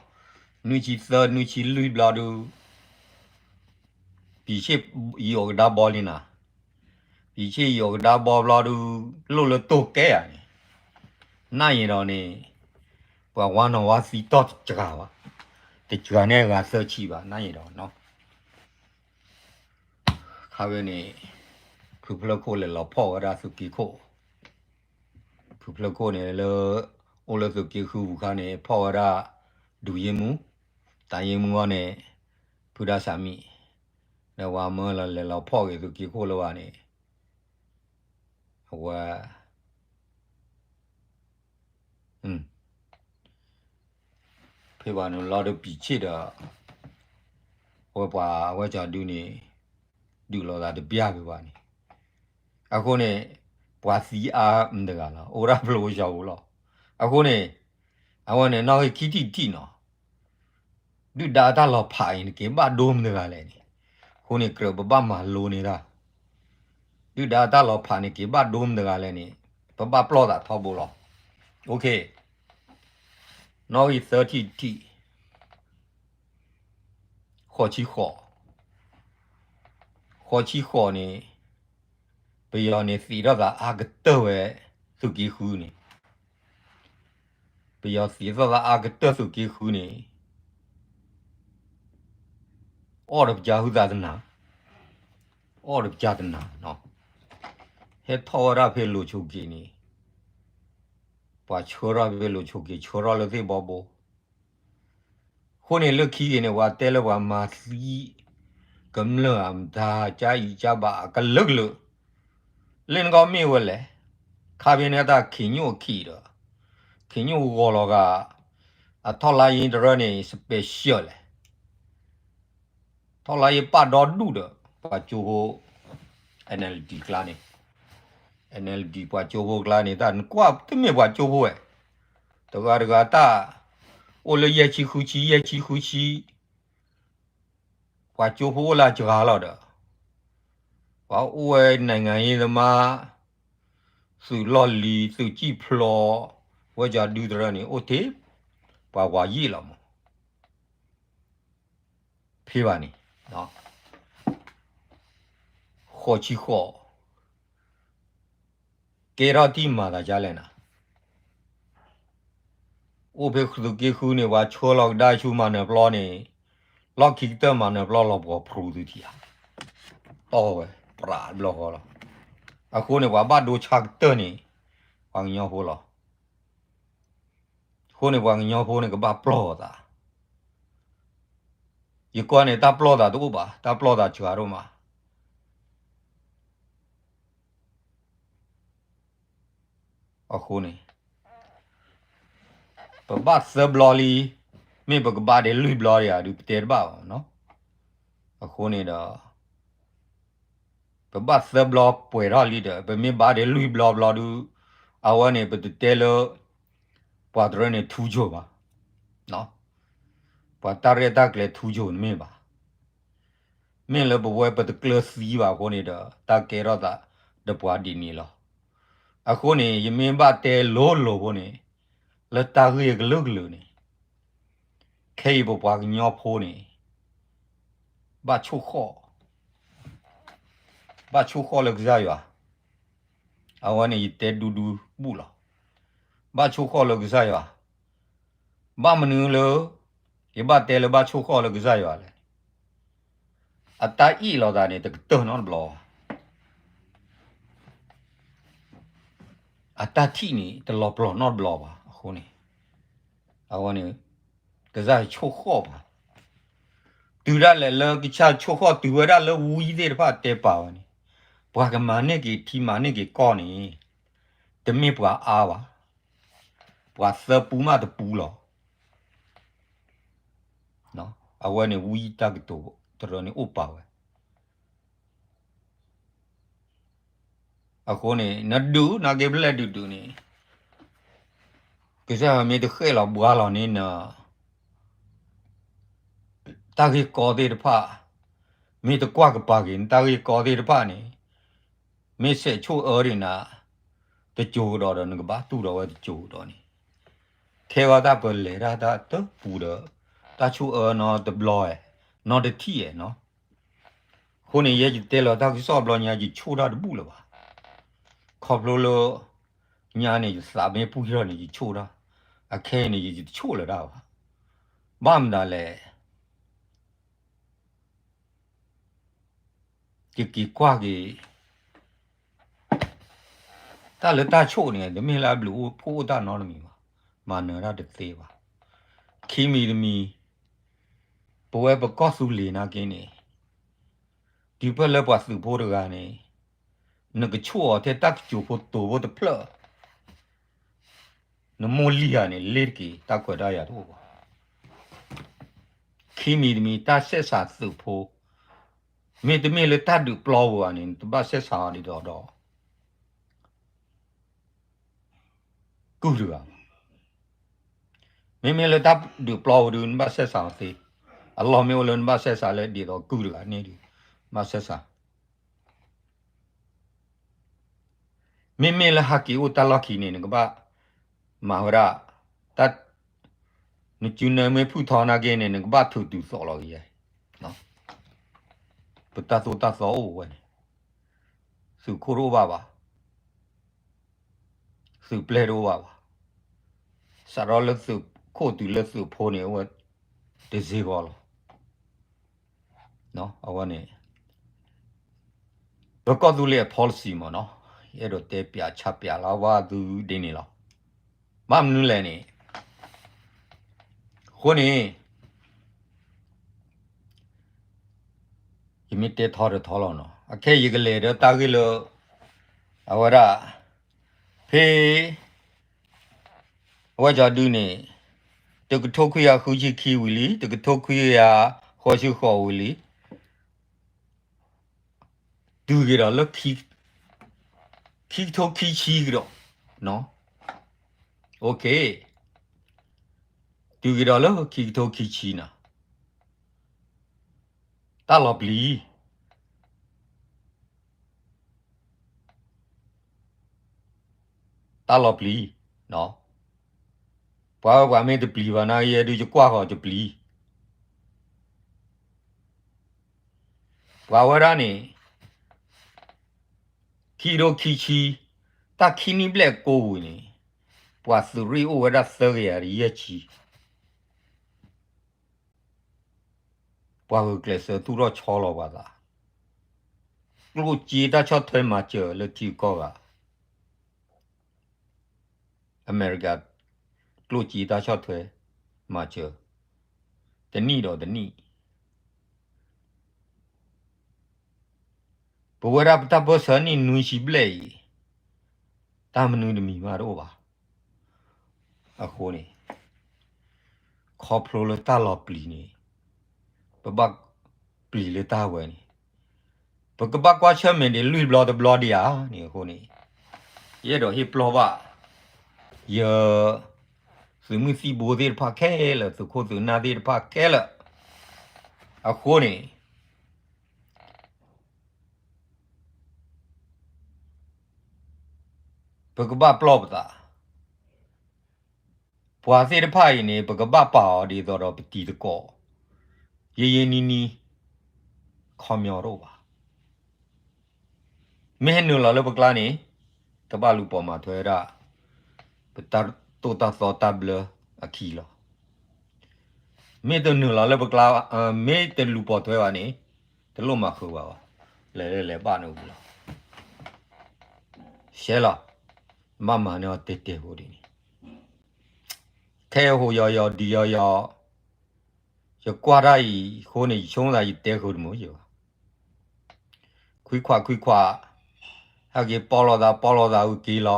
နွံဆံသၢ နွံဆံလွံၢ်ဘျီဒုး ပံၤဆ့ၣ်ယီၤကဒါဘီလံနၤ, ပံၤဆ့ၣ်ယီၤကဒါဘီဘျီဒုး လိၣ်လၢတိၢ်ကဲဧါန့ၣ်, နာ်ယံၤဒီးန့ၣ် ပှၤဝါနီၤဝါသံတီၢ်တစှၤဘၣ်, တစှၤန့ၢ်ဂၤသၢဆံဘၣ် နာ်ယံၤဒီးနီၤ ခါဝဲန့ၣ် ဖုဖျၢၣ်ခိၣ်လဲၤလီၤဖီၣ်ဝဲဒၣ်သုးက့ခိၣ်, ဖုဖျၢၣ်ခိၣ်န့ၣ်လၢ အိၣ်လၢသုးက့ဃုပူၤခါန့ၣ် ဖီၣ်ဝဲဒၣ် ဒုးယ့မူ, တၢ်ယ့မူအီၤန့ၣ် ဖုဒါစၢ်မံ, ဒီးဝဲမၢလီၤလဲၤလီၤဖီၣ်က့ၤသုးက့ခိၣ်လၢဝဲန့ၣ် အဝဲ ဖဲဘၣ်န့ၣ်လီၤဒီးပံၤဆ့ၣ်ဒီး အဝဲပှၤအဝဲစီၤဒုန့ၣ် ဒုးလိာ်သးတပျၢ်ဖဲဘၣ်န့ၣ်, အဃိန့ၣ် ပှၤသံအါမတၤတဂၤလီၤ အိၣ်ဒၣ်ဖျိဝဲစီၤပူၤလီၤ. အဃိန့ၣ် အဝဲန့ၣ် နီၣ်ဂံၢ်ခံထံၣ်တထံၣ်နီၤ ဒုၣ်ဒါအတၢ်လီၤဖးအံၤန့ၣ် က့ၤဘၣ်ဒိမတၤတဂၤလဲၣ်န့ၣ်, အဃိန့ၣ် ကြၢးပဘၣ်မၤလိန့ၢ်တၢ်, ဒုၣ်ဒါအတၢ်လီၤဖးန့ၣ် က့ၤဘၣ်ဒိမတၤတဂၤလဲၣ်န့ၣ် ပဘၣ်ပျီၢ်သးထီဘိလီၤ. နီၣ်ဂံၢ်သၢထံၣ်တထံၣ်, ဃိးဆံဃိး, ဃိးဆံဃိးန့ၣ် ပယီၤန့ၣ်သံးထီၣ်သးအါကတၢၢ်ဝဲ သုးက့ဃုန့ၣ် ပယီၤသံးထီၣ်သးအါကတၢၢ်သုးက့ဃုန့ၣ် အီၣ်ဒီးပစၢ်ဟုသးတနၤ, အီၣ်ဒီးပစၢ်တနၤ, ဟဲထီၣ်ဝဲဒၣ်ဖဲလိၤဆိးက့ၤန့ၣ် ပှၤဆှၢထီၣ်ဖဲလိၤဆိးက့ၤ ဆှၢထီၣ်လၢသ့ၣ်ဘီဘိ အဃိန့ၣ်လၢခံက့ၤန့ၣ် ပှၤတဲလၢပှၤမၤသံ ကမျၢၢ်အမတၤ ကၠါအံၤကၠါဘၣ်အကလုာ်ကလုာ် လၢနကီၢ်မ့ၢ်ဝဲလဲၣ်, ခါဖဲန့ၣ်တၢ်ခ့ညိၣ်အခံးဒီး ခ့ညိၣ်ဂီၤလီၤဂာ် အထီၣ်လါယ့တရၢန့ၣ် special လဲၣ်, ထီၣ်လါယ့ပာ်ဒီဒူၣ်ဒီး ပှၤကၠိဖိ NLD ကျါန့ၣ်, NLD ပှၤကၠိဖိကျါန့ၣ် တၢ်နကွၢ်တမ့ၢ်ပှၤကၠိဖိဝဲ, တဂၤတဂၤတၢ် အိၣ်လၢယဲၢ်ဆံဃုဆံ ယဲၢ်ဆံဃုဆံ ပှၤကၠိဖိအိၣ်လၢအစှၤလီၤဒီး ပှၤအိၣ်ဝဲ နိုင်ငံရေးသမား သုးလီၢ်လံၤ သုးကံၣ်ဖျိး ဝဲကၠီဒုတရၢန့ၣ် အိၣ်တ့ၢ် ပှၤဝၤယံာ်လီၤမး, ဖဲဘၣ်န့ၣ်, ဃိးဆံဃိး, ကဲထီၣ်တံၢ်မၤသးဒ်လဲၣ်နၤ, အိၣ်ဖဲသုးက့ဃုန့ၣ် ပှၤဆှၢလီၤကဒါဆူမၤနၢၤပျီန့ၣ်, လီၢ်ခံကတၢၢ်မၤနၢၤပျီလီၤပှီၤဖရူသုထံဧါ, တီၢ်ဝဲ ပြးတဘျီဃီလီၤ. အဃိန့ၣ် ပှၤဘၣ်ဒိဆါကတၢၢ်န့ၣ် ပှၤကညီဖိလီၤ. အဃိန့ၣ် ပှၤကညီဖိန့ၣ် ကဘၣ်ပျီၢ်သး, ယကွၢ်န့ၣ် တၢ်ပျီၢ်သးတအိၣ်ဘၣ်, တၢ်ပျီၢ်သးစှၤဒိၣ်မး. အဃိန့ၣ် ပဘၣ်သၢဘျီလံ, မ့ၢ်ပကဘၣ်ဒဲးလွံၢ်ဘျီဒံးဧါဒုး ပတဲတဘၣ်ဘၣ်နီၤ. အဃိန့ၣ်ဒီး ပဘၣ်သၢဘျီပှဲၤထီၣ်လံဒီး ပမ့ၢ်ဘၣ်ဒဲးလွံၢ်ဘျီဘျီဒုး, အဝဲန့ၣ် ပတတဲလၢ ပှၤတရၢန့ၣ် ထူကၠိၤဘၣ်, ပှၤတၢ်ရဲၣ်တၢ်ကျဲၤထူကၠိၤန့ၣ်မ့ၢ်ဘၣ်. မ့ၢ်လၢပဝဲပတကျၢၤသံဘၣ်အဃိန့ၣ်ဒီး တၢ်ကဲထီၣ်သးဒီးပှၤဒ်န့ၣ်လီၤ. အဃိန့ၣ် ယမ့ၢ်ဘၣ်တဲလိၤလိၤအဃိန့ၣ်, လၢတၢ်ဂ့ၢ်ကလုာ်ကလုာ်န့ၣ်, ခဲအံၤပပှၤကညီဖိန့ၣ် ဘၣ်ဆိၣ်ဃီၣ်, ဘၣ်ဆိၣ်ဃီၣ်လၢကစၢ်ယွၤ, အဝဲန့ၣ်ယတဲဒူဒူဘူၣ်လီၤ. ဘၣ်ဆိၣ်ဃီၣ်လၢကစၢ်ယွၤ, ဘၣ်မနုၤလၢ ယဘၣ်တဲလၢဘၣ်ဆိၣ်ဃီၣ်လၢကစၢ်ယွၤလဲၣ်န့ၣ်, အတၢ်အ့ၣ်လိာ်သးန့ၣ် တကတၢၢ်နီတဘျီဘၣ်, အတၢ်ထံၣ်န့ၣ် တလီၤပျီၢ်နီတဘျီဘၣ်အဃိန့ၣ်, အဝဲန့ၣ် ကစၢ်ယွၤဆိၣ်ဃီၣ်ပှၤ, တုၤဒၣ်လဲာ်လၢကစၢ်ယွၤဆိၣ်ဃီၣ်တုၤဝဲဒၣ်လၢဝံသ့ၣ်တဖၣ်တဲပာ်ဝဲန့ၣ်, ပှၤကမၤန့ၢ်က့ၤထံမၤန့ၢ်က့ၤကီၢ်န့ၣ်, တမ့ၢ်ပှၤအါဘၣ်, ပှၤသၢပူမးတပူလီၤ. အဝဲန့ၣ်ဝံတၢ်ကတိၤတရၢန့ၣ်အိၣ်ပာ်ဝဲ အဃိန့ၣ် နဒုးနာ်က့ဖဲလဲၣ်ဒုးဒုးန့ၣ်, ကစၢ်ယွၤမ့ၢ်တဃဲၣ်လီၤဘှါလီၤန့ၢ်နၤ, တၢ်ဂ့ၢ်ကီသ့ၣ်တဖၣ်, မ့ၢ်တကွၢ်ကပၤက့ၤနတၢ်ဂ့ၢ်ကီသ့ၣ်တဖၣ်န့ၣ်, မ့ၢ်စဲးဆိၣ်အၢဒံးနၤ, တစိၤကဒီးဒီးနကဘၣ်တူၢ်ဒီးဝဲတစိၤကဒီးန့ၣ်, ခဲဂီၤတၢ်ပလဲၤတၢ်တၢ်တပူၤဒီး, တၢ်ဆိၣ်အၢနီတဘျီ, နီတထံၣ်နီၤ အဃိန့ၣ် ယဲယတဲလီၤတၢ်ကစီၣ်ဘျီညါ ယဆိၣ်တၢ်တဘူၣ်လၢၤဘၣ်. ခီဖျိလၢ ညါန့ၣ် ယသးမ့ၢ်ပှံၢ်ထီၣ်န့ၣ် ယဆိၣ်တၢ်, အခဲအံၤန့ၣ် ယတဆိၣ်လၢၤတၢ်ဘၣ်. ဘၣ်မနုၤလဲၣ် ယက့ၤကွၢ်က့ၤ တၢ်လၢတၢ်ဆိၣ်န့ၣ် တမ့ၢ်လၢအဘျုးအိၣ်ဖှိၣ်အိၣ်တၢ်နီတမံၤဘၣ်, မၤနၢၤတၢ်တသ့ဘၣ်. ခံမံၤတမံၤ ပဝဲပကီၢ်သူလ့ၤနာ်က့န့ၣ်, တုၤဖဲလၢပှၤသုးဖိတဂၤန့ၣ်, နကဆိၣ်အီၤထဲတၢ်ကစိၤဖိတိၤဖိတဖျၢၣ်, နမိၢ်လံၢ်ဧါန့ၣ် လ့တက့ၤ တၢ်ခွဲးတၢ်ယာ်တအိၣ်ဘၣ်. ခံမံၤတမံၤ တၢ်ဆဲးစးသုးဖိ, မ့တမ့ၢ်လၢတၢ်ဒုးပျီပူၤဧါန့ၣ် နတဘၣ်ဆဲးစးအီၤဒ်သိးဒီး ကုၢ်တဂၤဘၣ်. မ့မ့ၢ်လၢတၢ်ဒုးပျီပူၤဒုး နဘၣ်ဆဲးစးအီၤသ့, အလီၢ်မ့ၢ်အိၣ်လၢနဘၣ်ဆဲးစးလၢဒ်သိးကုၢ်တဂၤန့ၣ်ဒုး ဘၣ်ဆဲးစး မ့မ့ၢ်လၢဟးက့ၤအိၣ်တၢ်လီၢ်ခံန့ၣ် နကဘၣ်မၤဝဲဒၣ်, တၢ်, နစုနၢမ့ၢ်ဖုၣ်ထီနာ်က့န့ၣ် နကဘၣ်ထုးတုၤသိးလီၤက့ၤယဲ, ပတၢ်သိၣ်တၢ်သီအိၣ်ဝဲန့ၣ်, သုးခိၣ်တအိၣ်ဘၣ်ဘၣ်, သုးပျဲၢ်တအိၣ်ဘၣ်ဘၣ်, စးထီၣ်လၢသုးခိၣ်တုၤလၢသုးဖိန့ၣ် အိၣ်ဝဲတစ့ၢ်ကီးလီၤ. အဝဲန့ၣ် ပကီၢ်သူလ့ၤအ policy မ့ၢ်နီၤ, ယအဲၣ်ဒိးတဲပၠးဆါပၠးလၢဝဲသုဒ်န့ၣ်လီၤ. ဘၣ်မနုၤလဲၣ်န့ၣ်, အဃိန့ၣ် ယမ့ၢ်တဲထီတထီလီၤနီၤ, အခဲအံၤယကလဲၤဒီးတၢ်ဂ့ၢ်လၢ အဝဲဒၣ် ဖဲ အဝဲကၠီဒုန့ၣ် တကထိခွံကယၤဃုဆံခံဝံၤလံ, တကထိခွံကယၤဃိးဆံဃိးဝံၤလံ, တုၤက့ၤဒီးလၢ ခံကထိခံဆံကဒီး, တုၤက့ၤဒီးလၢခံကထိခံဆံနီၤ, တၢ်လီၤပျံၤ တၢ်လီၤပျံၤ, ပှၤဝဲပှၤမ့ၢ်တပျံၤဘၣ်နာ်က့ ယဲဒုးယကွၢ်ဃီၤတပျံၤ, ပှၤဝဲဒၣ်န့ၣ် ခံကထိခံဆံ, တၢ်ခံနံၣ်ဘျဲၣ်ကိးဝံၤန့ၣ်, ပှၤသုးရ့ၣ်အိၣ်ဝဲဒၣ်သၢကယၤယဲၢ်ဆံ, ပှၤဂုာ်ကျဲးစၢးသူၣ်ထီၣ်ဆီလီၤပှၤသး, ကျိၣ်စ့တၢ်ဆီၣ်ထွဲမၤစၢၤလၢထံဂုၤကီၢ်ဂၤ အမဲရကၤ ကျိၣ်စ့တၢ်ဆီၣ်ထွဲမၤစၢၤ တနံၣ်ဒီးတနံၣ်, ပဝဲဒၣ်ပတၢ်ပၢၢ်ဆၢနံၣ်နွံဆံဘျဲၣ်အံၤ တၢ်မနုၤတမံၤမးတအိၣ်ဘၣ်. အဃိန့ၣ် ခီဖျိလၢတၢ်လီၤပျံၤန့ၣ် ပဘၣ်ပျံၤလၢတၢ်ဝဲန့ၣ် ပကဘၣ်ကွၢ်ဆၢၣ်မဲာ်ဒံးလွံၢ်ဘျီတဘျီဒံးဧါန့ၣ်အဃိန့ၣ် ယအဲၣ်ဒိးဟ့ၣ်ပလီၢ်ဘၣ် ယ သုးမုၢ်သံၣ်ဘိသ့ၣ်တဖၣ်ခဲလၢာ် သုးခိၣ်သုးနၢ်သ့ၣ်တဖၣ်ခဲလၢာ် အဃိန့ၣ် ပကဘၣ်ပလီၢ်ပသး, ပှၤသ့ၣ်တဖၣ်အံၤန့ၣ် ပကဘၣ်ပာ်အီၤဒ်သိးဒီးပတံၤသကိး ယဲယဲနံၤနံၤ ခီပညီတအိၣ်ဘၣ်. မ့ၢ်ဟဲနုာ်လီၤလၢပကျါန့ၣ် ကဘၣ်လူၤပိာ်မၤထွဲဝဲဒၣ် ပတၢ်တိာ်တၢ်သီတၢ်ဘျၢအခံလီၤ. မ့ၢ်တနုာ်လီၤလၢပကျါ, မ့ၢ်တလူၤပိာ်ထွဲဘၣ်န့ၣ် တလိၣ်မၤဃုာ်ဘၣ်ဘၣ်, လဲၤလဲၤဘၣ်န့ၣ်ဝံၤလီၤ. ရှဲလီၤ, ဘၣ်မၤန့ၢ်အီၤတဲာ်တဲာ်ဖိဒ်န့ၣ်, ခဲအံၤဟိယီၤယီၤဒံးယီၤယီၤ, ယကွၢ်တၢ်အံၤအဃိန့ၣ် ယဆိကမိၣ်သးယတဲဃုာ်တမုာ်ယဘၣ်. ခွံခွးခွံခွး, ဟဲက့ၤပီၣ်လိာ်သးပီၣ်လိာ်သးဝံၤက့ၤလီၤ,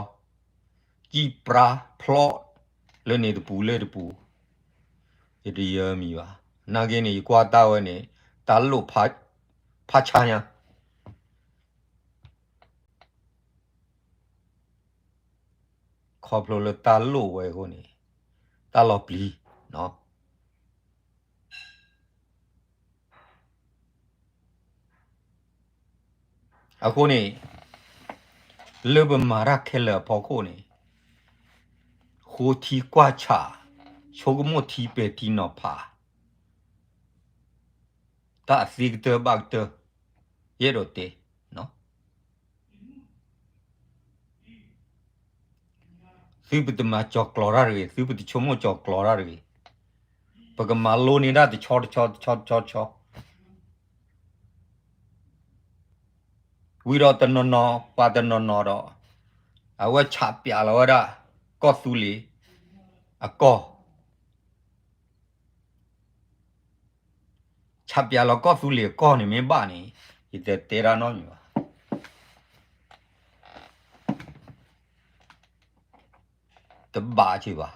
စံၣ်ပြါဖျီလၢန့ၣ်တပူၤလၢတပူၤ, ယတယၢမံၤဘၣ်. နာ်က့န့ၣ် ယကွၢ်တၢ်ဝဲန့ၣ် တၢ်လိၣ်ဖးဆါညါ ခီဖျိလၢတၢ်လိၣ်ဝဲအဃိန့ၣ် တၢ်လီၤပျံၤ, အဃိန့ၣ် လၢပမၤတၢ်ခဲလၢာ်အဖီခိၣ်န့ၣ် ဃိထံကွၢ်ဆး, ဆိကမိၣ်ထံပဲာ်ထံနီၤဖး, တၢ်အသ့ကတၢၢ်ဘၣ်ကတၢၢ်, ယအဲၣ်ဒိးတဲ သုပတမၤကၠီၤကျီၤတၢ်တဂ့ၤ, သုပတဆိကမိၣ်ကၠီၤကျီၤတၢ်တဂ့ၤ, ပကမၤလိန့ၢ်ဒၣ်တဆီတဆီတဆီတဆီတဆီ, ဝံၤဒီးတနီၤနီၤ ပှၤတနီၤနီၤဒီး အဝဲဆးပျးလီၤဝဲဒၣ် ကီၢ်သူလ့ၤအကီၢ် ဆးပျးလီၤကီၢ်သူလ့ၤအကီၢ်န့ၣ်မ့ၢ်ဘၣ်န့ၣ် ယတတဲတၢ်နီတမံၤဘၣ်. တဘၣ်က့ၤဘၣ်.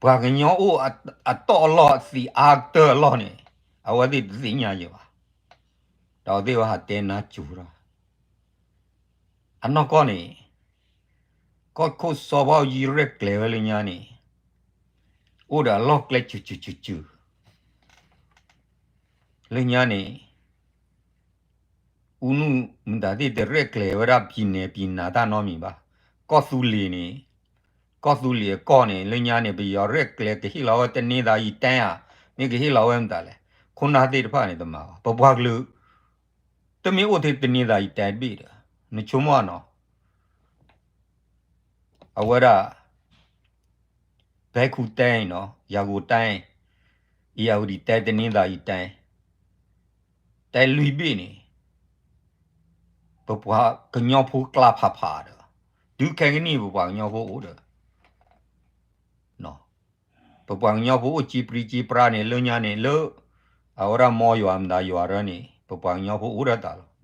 ပှၤကညီအိၣ်အတီၢ်အလီၢ်အသံးအါကတၢၢ်အလီၢ်န့ၣ် အဝဲသ့ၣ်တသ့ၣ်ညါယဲၢ်ဘၣ်. ဒီးအဝဲသ့ၣ်ဝဲဟးတဲနါစိၤတၢ် အနီၢ်ကီၢ်န့ၣ် ကီၢ်ခိၣ်စီၤဘၣ်အူကၠံရဲၣ်ကျဲၤဝဲလၢညါန့ၣ် အိၣ်ဒီးအလီၢ်ကျဲစူၤစူၤစူၤစူၤ လၢညါန့ၣ် အူနုမတၤသ့ၣ်တရဲၣ်ကျဲၤဝဲဒၣ်ပံၤနဲပံၤနၤတၢ်နီတမံၤဘၣ်. ကီၢ်သူလ့ၤန့ၣ် ကီၢ်သူလ့ၤအကီၢ်န့ၣ် လၢညါန့ၣ် ပယီၤရဲၣ်ကျဲၤကဟ့ၣ်လီၤဝဲတန့ၤသးယတဲဧါ, မ့ၢ်ကဟ့ၣ်လီၤဝဲမတၤလဲၣ်. ခိၣ်နၢ်သ့ၣ်တဖၣ်န့ၣ်တမၤဘၣ်. ပပှၤကလုာ် တမ့ၢ်အိၣ်ထဲတန့ၤသးယတဲတဘ့ၣ်ဒီး နဆိကမိၣ်နီၤ အဝဲဒၣ် ဖဲခူတဲအံၤနီၤ ယၤကိာ်တဲအံၤ ဧရာဝတီတိုင်း တနင်္သာရီတိုင်း တိုင်းလွံၢ်ဘ့ၣ်န့ၣ် ပပှၤကညီဖိကျါဖးဖးဒီး တုၤခဲကနံၣ်ပပှၤကညီဖိအိၣ်ဒီး ပပှၤကညီဖိအိၣ်စ့ပြံစ့ပြါန့ၣ် လၢညါန့ၣ် လၢ အဝဲဒၣ်မီယွၤမတၤယွၤရၢန့ၣ် ပပှၤကညီဖိအိၣ်ဒီးတၢ်လီၤ.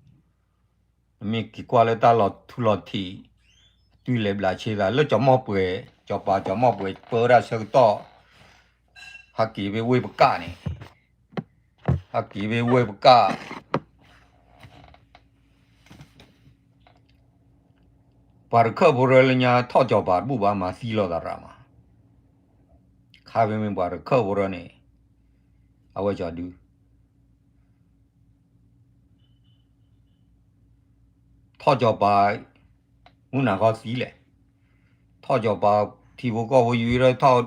နမ့ၢ်က့ၤကွၢ်လၢတၢ်လီၤထူလီၤထံး တုၤလဲၤဘျးဆ့သး လၢကၠီၤမီၢ်ပှဲၤ ကၠီၤပၤကၠီၤမီၢ်ပှဲၤပၢဝဲဒၣ်ဆၢကတီၢ် ဟးက့ၤဖဲဝ့ၢ်ပကၣ်န့ၣ် ဟးက့ၤဖဲဝ့ၢ်ပကၣ် ပှၤတခၢၣ်ဖိရၢလၢညါထီၣ်ကၠီၤပၤတဘူၣ်ဘၣ်မၤသံလိာ်သးရးမး ခါဖဲမ့ၢ်ပှၤတခၢၣ်ဖိရၢန့ၣ် အဝဲကၠီၤဒု ထီၣ်ကၠီၤပၤ မုၢ်နၤခီသံလဲၣ် ထီၣ်ကၠီၤပၤ ထံဖိကီၢ်ဖိယုၢ်ထီၣ်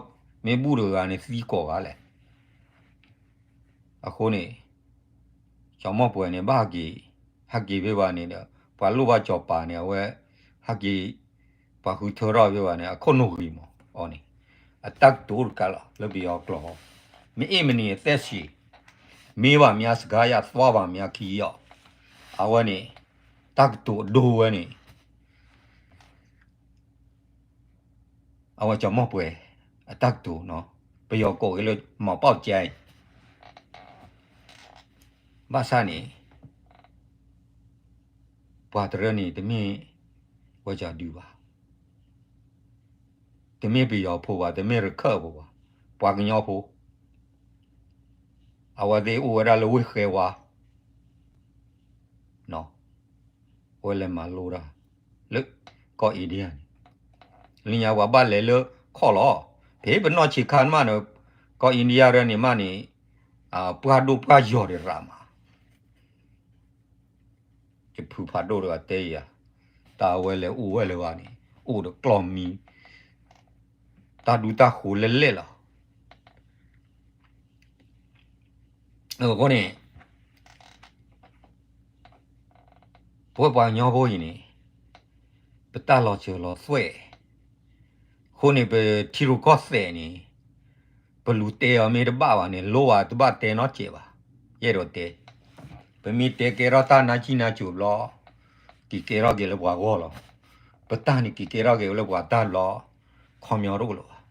မ့ၢ်ဘူၣ်တဂၤန့ၣ်သံကိးဂၤလဲၣ်. အဃိန့ၣ် ကၠီၤမီၢ်ပှဲၤန့ၣ် ဘၣ်ဟဲက့ၤ, ဟဲက့ၤဖဲဘၣ်န့ၣ်ဒီး ပှၤလိၣ်ဘၣ်ကၠီၤပၤန့ၣ် အဝဲ ဟဲက့ၤ ပှၤဃုထၢထီၣ်ဖဲဘၣ်န့ၣ် အခိၣ်နူာ်ဂ့ၤမး အီၤန့ၣ် အတၢ်ကတိၤတကးလီၤ လၢပယီၤကျိာ် မ့ၢ်အ့ၣ်မနံၤအသက်ရှည် မ့ၢ်ဘၣ်မးစကားအရသွားပါမးခံအီၤ အဝဲန့ၣ် တၢ်ကတိၤအဒိဝဲန့ၣ် အဝဲကၠီၤမီၢ်ပှဲၤ အတၢ်ကတိၤနီၤ ပယီၤကိးက့ၤလၢ မောင်ပေါက်ကျား ဘၣ်ဆၣ်န့ၣ် ပှၤတရၢန့ၣ် တမ့ၢ်ဝဲကၠီၤဒုဘၣ်, တမ့ၢ်ပယီၤဖိဘၣ်, တမ့ၢ်ရခၢၣ်ဖိဘၣ်, ပှၤကညီဖိ, အဝဲသ့ၣ်အိၣ်ဝဲဒၣ်လၢဝ့ၢ်ဃဲဝါ အဝဲလဲၤမၤလိတၢ် လၢကီၢ် India န့ၣ်, လၢညါပှၤဘၣ်လဲၤလၢခီၣ်လီၤ, ဖဲပနီၢ်ဆံးခါမးန့ၣ် ကီၢ် India ရၢန့ၣ်မးန့ၣ် ပှၢ်ဒိၣ်ပှၢ်ယီၤဒံးရၣ်မး ယဖုဖးဒိၣ်တဂၤတဲယၤ, တၢ်အဝဲလဲၤအိၣ်ဝဲလၢၤဘၣ်န့ၣ် အိၣ်ဒီးကျီၢ်မံ တၢ်ဒူတၢ်ဃိးလဲၣ်လဲၣ်လီၤ. အဃိန့ၣ် ပဝဲပှၤကညီဖိအံၤန့ၣ် ပတၢ်လီၤစၢၤလီၤသွဲၣ်, အဃိန့ၣ် ပထံရူၢ်ကီၢ်သဲးန့ၣ် ပလူၤတဲအီၤမ့ၢ်တဘၣ်ဘၣ်န့ၣ် လိၣ်ဘၣ်တဘၣ်တဲနီတစဲးဘၣ်, ယအဲၣ်ဒိးတဲ, ပမ့ၢ်တဲကဲထီၣ်တၢ်နါကံၣ်နါကိၤဘျီ က့ၤကဲထီၣ်က့ၤလၢပှၤဂီၢ်လီၤ. ပတၢ်န့ၣ်က့ၤကဲထီၣ်က့ၤလၢပှၤတၢ်ဘျီ ခီပညီတအိၣ်လၢၤဘၣ်.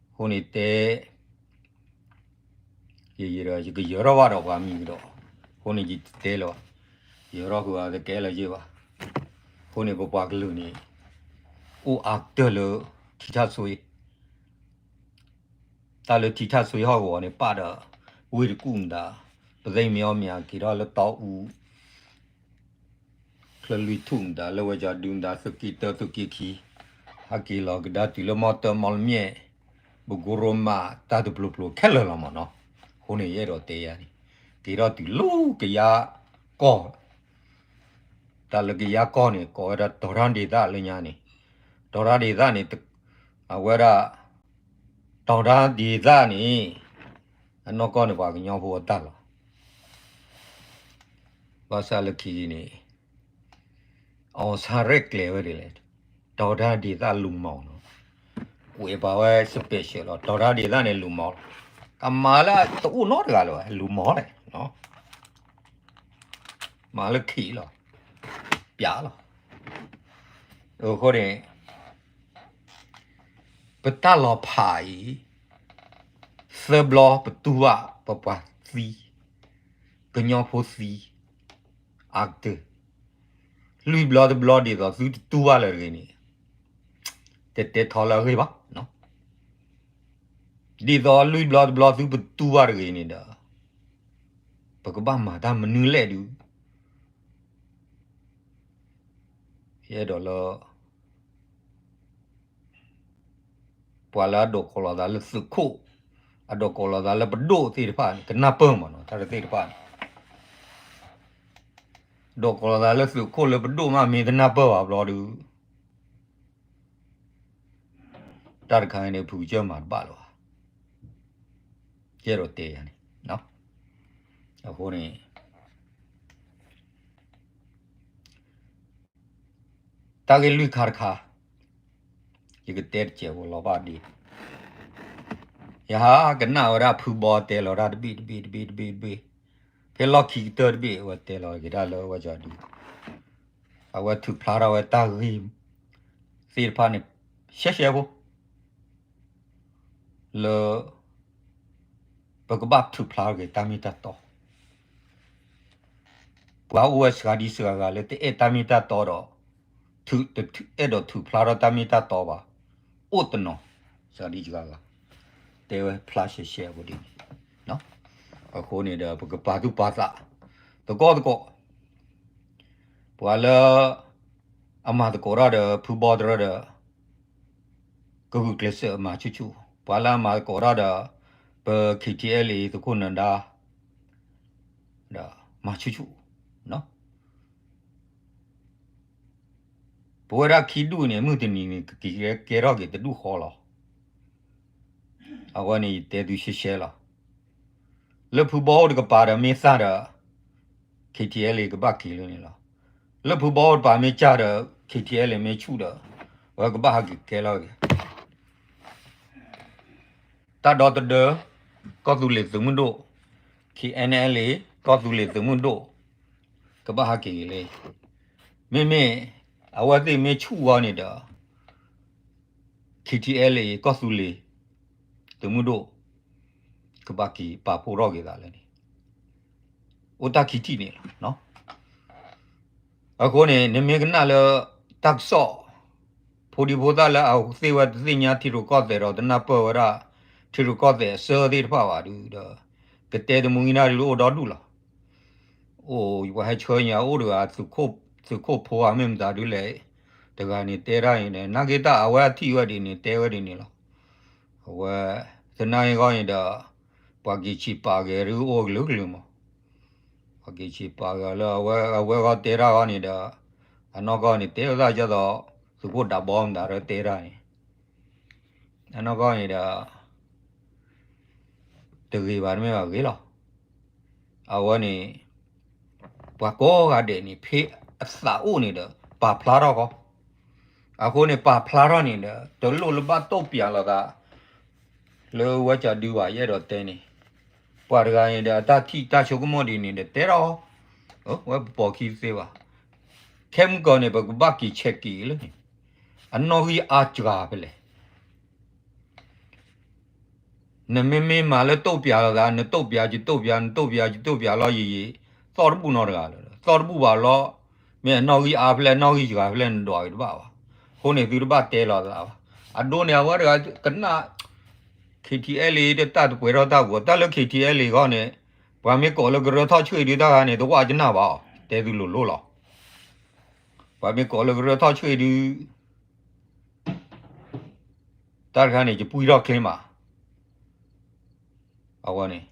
အဃိန့ၣ်တဲ ယ ယ ယကယၢၤထီၣ်ဘၣ်ဒီးပှၤမံၤကဒီး, အဃိန့ၣ်ယတတဲလၢၤဘၣ်, ယၢၤထီၣ်ဃုာ်အီၤတကဲလၢၤယ့ၢ်ဘၣ်. အဃိန့ၣ် ပပှၤကလုာ်န့ၣ် အိၣ်အါကတၢၢ်လၢ ထံထၣ်စွ့ တၢ်လၢထံထၣ်စွ့ဟီၣ်ကဝီၤန့ၣ် ပာ်ဒီး ဝ့ၢ်တကူၣ်မတၤ, ပသ့ၣ်မ့ၢ်အီၣ်မ့ၢ်အက့ၤထီၣ်လၢတီအူ ချၢလွံၢ်ထူၣ်မတၤ လၢဝဲကၠီၤဒုမတၤ သုးက့တၢ သုးက့ခံ, ဟဲက့ၤလီၤကဒါတုၤလၢမီၢ်တၢမီၢ်လမၠဲၣ်, ဘကိရိမး တၢ်တပျိၤပျိၤခဲလၢာ်လီၤမးနီၤ. အဃိန့ၣ် ယအဲၣ်ဒိးတဲယၤန့ၣ် က့ၤထီၣ်တုၤလၢကယါကီၢ်, တၢ်လၢကယါကီၢ်န့ၣ် ကိးဝဲဒၣ် တောင်တန်းဒေသ လၢညါန့ၣ်, တောင်တန်းဒေသ န့ၣ် အဝဲဒၣ် တောင်တန်းဒေသ န့ၣ် အနီၢ်ကီၢ်န့ၣ် ပှၤကညီဖိအတၢ်လီၤ. ဘၣ်ဆၣ်လၢခံန့ၣ် အောင်ဆန်းရဲၣ်ကျဲၤဝဲဒ်လဲၣ်, တောင်တန်းဒေသလူမီၤနီၤ, ကွဲးပာ်ဝဲ special လီၤ, တောင်တန်းဒေသ န့ၣ် လူမီၤလီၤ. ကမၤလၢတအိၣ်နီတဂၤလၢၤဘၣ် လူမီၤလဲၣ်, မၤလၢခံလီၤ, ပျးလီၤ. အဃိန့ၣ် ပတၢ်လီၤဖးအံၤ သၢဘျီပတူၢ်ဘၣ် ပပှၤသံ, ကညီဖိသံ အါကတၢၢ်, လွံၢ်ဘျီတဘျီဒ်သိးသုတတူၢ်ဘၣ်လၢၤတဂ့ၤန့ၣ် တတဲထီလၢအဂ့ၢ်ဘၣ်. ဒ်သိးလွံၢ်ဘျီတဘျီသုပတူၢ်ဘၣ်တဂ့ၤန့ၣ်ဒီး ပကဘၣ်မၤတၢ်မနုၤလဲၣ်ဒုး ယအဲၣ်ဒိးလၢ ပှၤလၢအဒိးကိးလီၤသးလၢသုးခိၣ်, အဒိးကိးလီၤသးလၢပဒိၣ်သ့ၣ်တဖၣ်န့ၣ် ကနၢ်ပၢၢ်မးနီၤ, တၢ်တသ့ၣ်တဖၣ်န့ၣ် ဒိးကိးလီၤသးလၢသုးခိၣ်လၢပဒိၣ်မး မ့ၢ်တနၢ်ပၢၢ်ဘၣ်ဘျီဒုး တၢ်တခါအံၤန့ၣ် ဖုကစၢၢ်မၤတဘၣ်လၢၤဘၣ်. ယအဲၣ်ဒိးတဲယၤန့ၣ်, အဃိန့ၣ် တၢ်ဂ့ၢ်လွံၢ်ခါတခါ ယကတဲတစဲးဖိလီၤဘၣ်ဒ် ယဟးကနၣ်ဝဲဒၣ်ဖုဘီတဲလီၤတၢ်တဘ့ၣ်တဘ့ၣ်တဘ့ၣ်တဘ့ၣ်တဘ့ၣ်, ဖဲလီၢ်ခံကတၢၢ်တဘ့ၣ် အဝဲတဲလီၤက့ၤတၢ်လၢဝဲကၠီၤဒု အဝဲထုးဖျါထီၣ်ဝဲတၢ်ဂ့ၢ်သ့ၣ်တဖၣ်န့ၣ် ရှဲရှဲဖိ လၢ ပကဘၣ်ထုးဖျါက့ၤတၢ်မ့ၢ်တၢ်တီ, ပှၤအိၣ်ဝဲစှၤဒံစှၤဂၤလၢတအဲၣ်တၢ်မ့ၢ်တၢ်တီဒီး အဲၣ်ဒိးထုးဖျါထီၣ်တၢ်မ့ၢ်တၢ်တီဘၣ်, အိၣ်တနီၤ စှၤဒံစှၤဂၤ တဲဝဲဖျါရှဲရှဲအဝဲဒ်န့ၣ်, အဃိန့ၣ်ဒီး ပကပာ်သူၣ်ပာ်သး သကိးသကိး ပှၤလၢ အမၤသကိးတၢ်ဒီး ဖုဘီတရၢဒီး ကဂုာ်ကျဲးစၢးမၤဆူၣ်ဆူၣ်, ပှၤလၢအမၤသကိးတၢ်ဒီး ပ KTLA သုးခိၣ်နၢၤဒါ ဒီးမၤဆူၣ်ဆူၣ်, ပဝဲဒၣ်ခံဒူၣ်န့ၣ် မုၢ်တနံၤန့ၣ် ကက့ၤကဲထီၣ်က့ၤတဒူၣ်ဃီလီၤ. အဝဲန့ၣ်ယတဲသုရှဲရှဲလီၤ. လၢဖုဘီအိၣ်တကပၤဒီးမ့ၢ်သၣ်ဒီး KTLA ကဘၣ်က့ၤလၢန့ၣ်လီၤ. လၢဖုဘီအိၣ်တကပၤမ့ၢ်ကၢ်ဒီး KTLA မ့ၢ်ဆူၣ်ဒီး အဝဲကဘၣ်ဟးက့ၤကဲလီၤက့ၤ တၢ်ဒီသဒၢ ကီၢ်သူလ့ၤသုးမုၢ်ဒိၣ်, KNLA ကီၢ်သူလ့ၤသုးမုၢ်ဒိၣ် ကဘၣ်ဟးက့ၤက့ၤလၢ မ့မ့ၢ် အဝဲသ့ၣ်မ့ၢ်ဆူၣ်အီၤန့ၣ်ဒီး KTLA ကီၢ်သူလ့ၤ သုးမုၢ်ဒိၣ် ကဘၣ်က့ၤပာ်ဖှိၣ်ထီၣ်က့ၤသးလၢန့ၣ် အိၣ်တၢ်ခံထံၣ်န့ၣ်လီၤ. အဃိန့ၣ် နမ့ၢ်ကနၣ်လၢ တၢ်ကစီၣ် ဖိဒံဖိသၣ်လၢအသ့ၣ်ဝဲတသ့ၣ်ညါထံရူၢ်ကီၢ်သဲးဒီးတနၢ်ပၢၢ်ဝဲဒၣ် ထံရူၢ်ကီၢ်သဲးအစၢသ့ၣ်တဖၣ်ဘၣ်ဒုးဒီး ကတဲတမူဂံၢ်နၢ်ဒုးအိၣ်ဒီဒူၣ်လီၤ. အိၣ်ပှၤဟဲဆှၢညါအိၣ်တဂၤ သုးခိၣ်ဖိဧါမ့ၢ်မတၤဒုးလဲၣ် တဂၤန့ၣ်တဲတၢ်န့ၣ် နာ်က့တၢ်အဝဲအထံၣ်ဝဲဒ်န့ၣ် တဲဝဲဒ်န့ၣ်လီၤ. အဝဲ သနာ်က့ဂီၢ်န့ၣ်ဒီး ပှၤက့ၤဆံးပာ်ဂဲၤဒုးအိၣ်ကလုာ်ကလုာ်မး ပှၤက့ၤဆံးပာ်ဂဲၤလၢအဝဲအဝဲဂီၢ်တဲတၢ်ဂီၢ်န့ၣ်ဒီး အနီၢ်ကီၢ်န့ၣ် တဲဝဲဒၣ်ကၢ်သိး သုးခိၣ်ဒးဘီမတၤဒီးတဲတၢ်န့ၣ် အနီၢ်ကီၢ်န့ၣ်ဒီး တဂ့ၤဘၣ်တမ့ၢ်ဘၣ်ဂ့ၤလီၤ. အဝဲန့ၣ် ပှၤကိးဂၤဒဲးန့ၣ် ဖဲအသးအိၣ်န့ၣ်ဒီး ပာ်ဖျါထီၣ်ကီး အဃိန့ၣ် ပာ်ဖျါထီၣ်န့ၣ်ဒီး တလိၣ်လၢဘၣ်တိၢ်ပၠးလိာ်သး လၢဝဲကဒုဘၣ် ယအဲၣ်ဒိးတဲန့ၣ် ပှၤတဂၤန့ၣ်ဒီး အတၢ်ထံၣ်တၢ်ဆိကမိၣ်ဒ်န့ၣ်ဒီး တဲထီၣ် ဝဲပပိာ်ခံသ့ဘၣ်. ခဲမုၢ်ကီၢ်န့ၣ် ပကဘၣ်က့ၤဆဲးက့ၤလၢန့ၣ် အနီၣ်ဂံၢ်အါစှၤဖဲလဲၣ် နမ့မ့ၢ်မၤလၢတိၢ်ပၠးလိာ်သး နတိၢ်ပၠးယတိၢ်ပၠး နတိၢ်ပၠးယတိၢ်ပၠးလီၤယံာ်ယံာ် သီၣ်တဘူၣ်နီတဂၤလၢၤ သီၣ်တဘူၣ်ဘၣ်လီၤ မ့ၢ်အနီၣ်ဂံၢ်အါဖဲလဲၣ် နီၣ်ဂံၢ်စှၤဖဲလဲၣ် နဒွးက့ၤတဘၣ်ဘၣ်. အဃိန့ၣ် သုတဘၣ်တဲလိာ်သးဘၣ်. အဒိန့ၣ် အဝဲတဂၤကနၣ် KTLA တၢ်တပှဲၤထီၣ်တၢ်ပူၤ တၢ်လၢ KTLA ဂီၢ်န့ၣ် ပှၤမ့ၢ်ကိးလၢကရၢထီၣ်ဆှ့ၣ်ဒုးတၢ်ဂၤန့ၣ် တဝၢ်ကနၣ်ဘၣ်အီၤ တဲသုလိၤလိၤလီၤ. ပှၤမ့ၢ်ကိးလၢကရၢထီၣ်ဆှ့ၣ်ဒုး တၢ်တခါန့ၣ် ယပှံၢ်ထီၣ်ချ့မး အဝဲန့ၣ်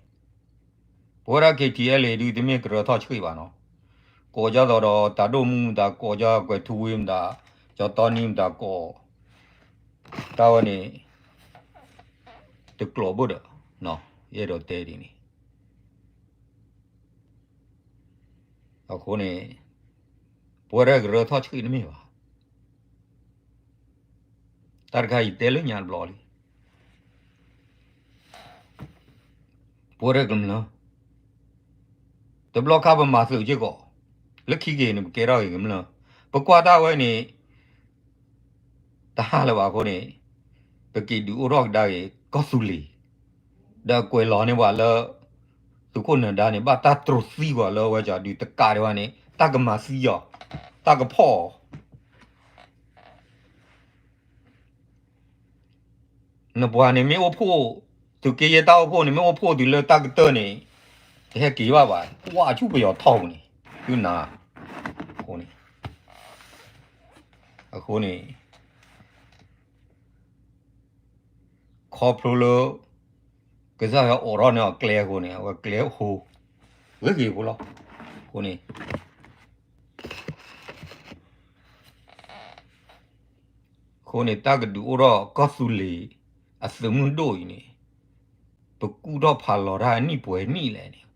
ပဝဲဒၣ် KTLA ဒုးတမ့ၢ်ကရၢထီၣ်ဆှ့ၣ်ဘၣ်နီၤ ကိးကၢ်သိးဒီးတၢ်ဒိၣ်မူမတၤ ကိးကၢ်ကွဲၤထူဝ့မတၤ ကၠီတီနံမတၤကိး တၢ်ဝဲန့ၣ် တကျိးဘၣ်ဒီး ယအဲၣ်ဒိးတဲဒ်န့ၣ် အဃိန့ၣ် ပဝဲဒၣ်ကရၢထီၣ်ဆှ့ၣ်တမ့ၢ်ဘၣ်. တၢ်တခါအံၤတဲလၢညါတဘျီလံ ပဝဲဒၣ်ကမျၢၢ် တဘျီခါပမၤသုးက့ၢ်ကီး လၢခံက့ၤန့ၣ် ပကဲထီၣ်က့ၤကမျၢၢ် ပကွၢ်တၢ်ဝဲန့ၣ် တဟါလၢၤဘၣ်အဃိန့ၣ် ပက့ၤဒုးအိၣ်ထီၣ်ကဒါက့ၤ ကီၢ်သူလ့ၤ ဒီးကွဲးလီၤန့ၢ်ပှၤလၢ သုးခိၣ်နၢၤဒါန့ၣ် ဘၣ်တၢ်တြူာ်သံကွၢ်လၢဝဲကဒုးတကးဒံးဘၣ်န့ၣ် တၢ်ကမၤသံအီၤ တၢ်ကဖီၣ်အီၤ နပှၤန့ၣ်မ့ၢ်အိၣ်ဖှိၣ် သုးက့ယဲၢ်တၢ်အိၣ်ဖှိၣ်န့ၣ် မ့ၢ်အိၣ်ဖှိၣ်တုၤလၢတၢ်ကတၢၢ်န့ၣ် တဟဲက့ၤဘၣ်ဘၣ် ကွၢ်ဆူပယီၤထီၣ်ပူၤန့ၣ် သုနၤ အဃိန့ၣ် အဃိန့ၣ် ခီဖျိလၢ ကစၢ်ယွၤအိးထီၣ်န့ၢ်အီၤကျဲအဃိန့ၣ် အဝဲကျဲဟိ ဂ့ၤဂ့ၤဖိလီၤ. အဃိန့ၣ် အဃိန့ၣ် တၢ်ကဒုးအိၣ်ထီၣ်ကီၢ်သူလ့ၤ အသုးမုၢ်ဒိၣ်အံၤန့ၣ် ပကူၣ်ထီၣ်ဖးလီၤတၢ်နံၣ်ပှဲၤနံၣ်လဲၣ်န့ၣ်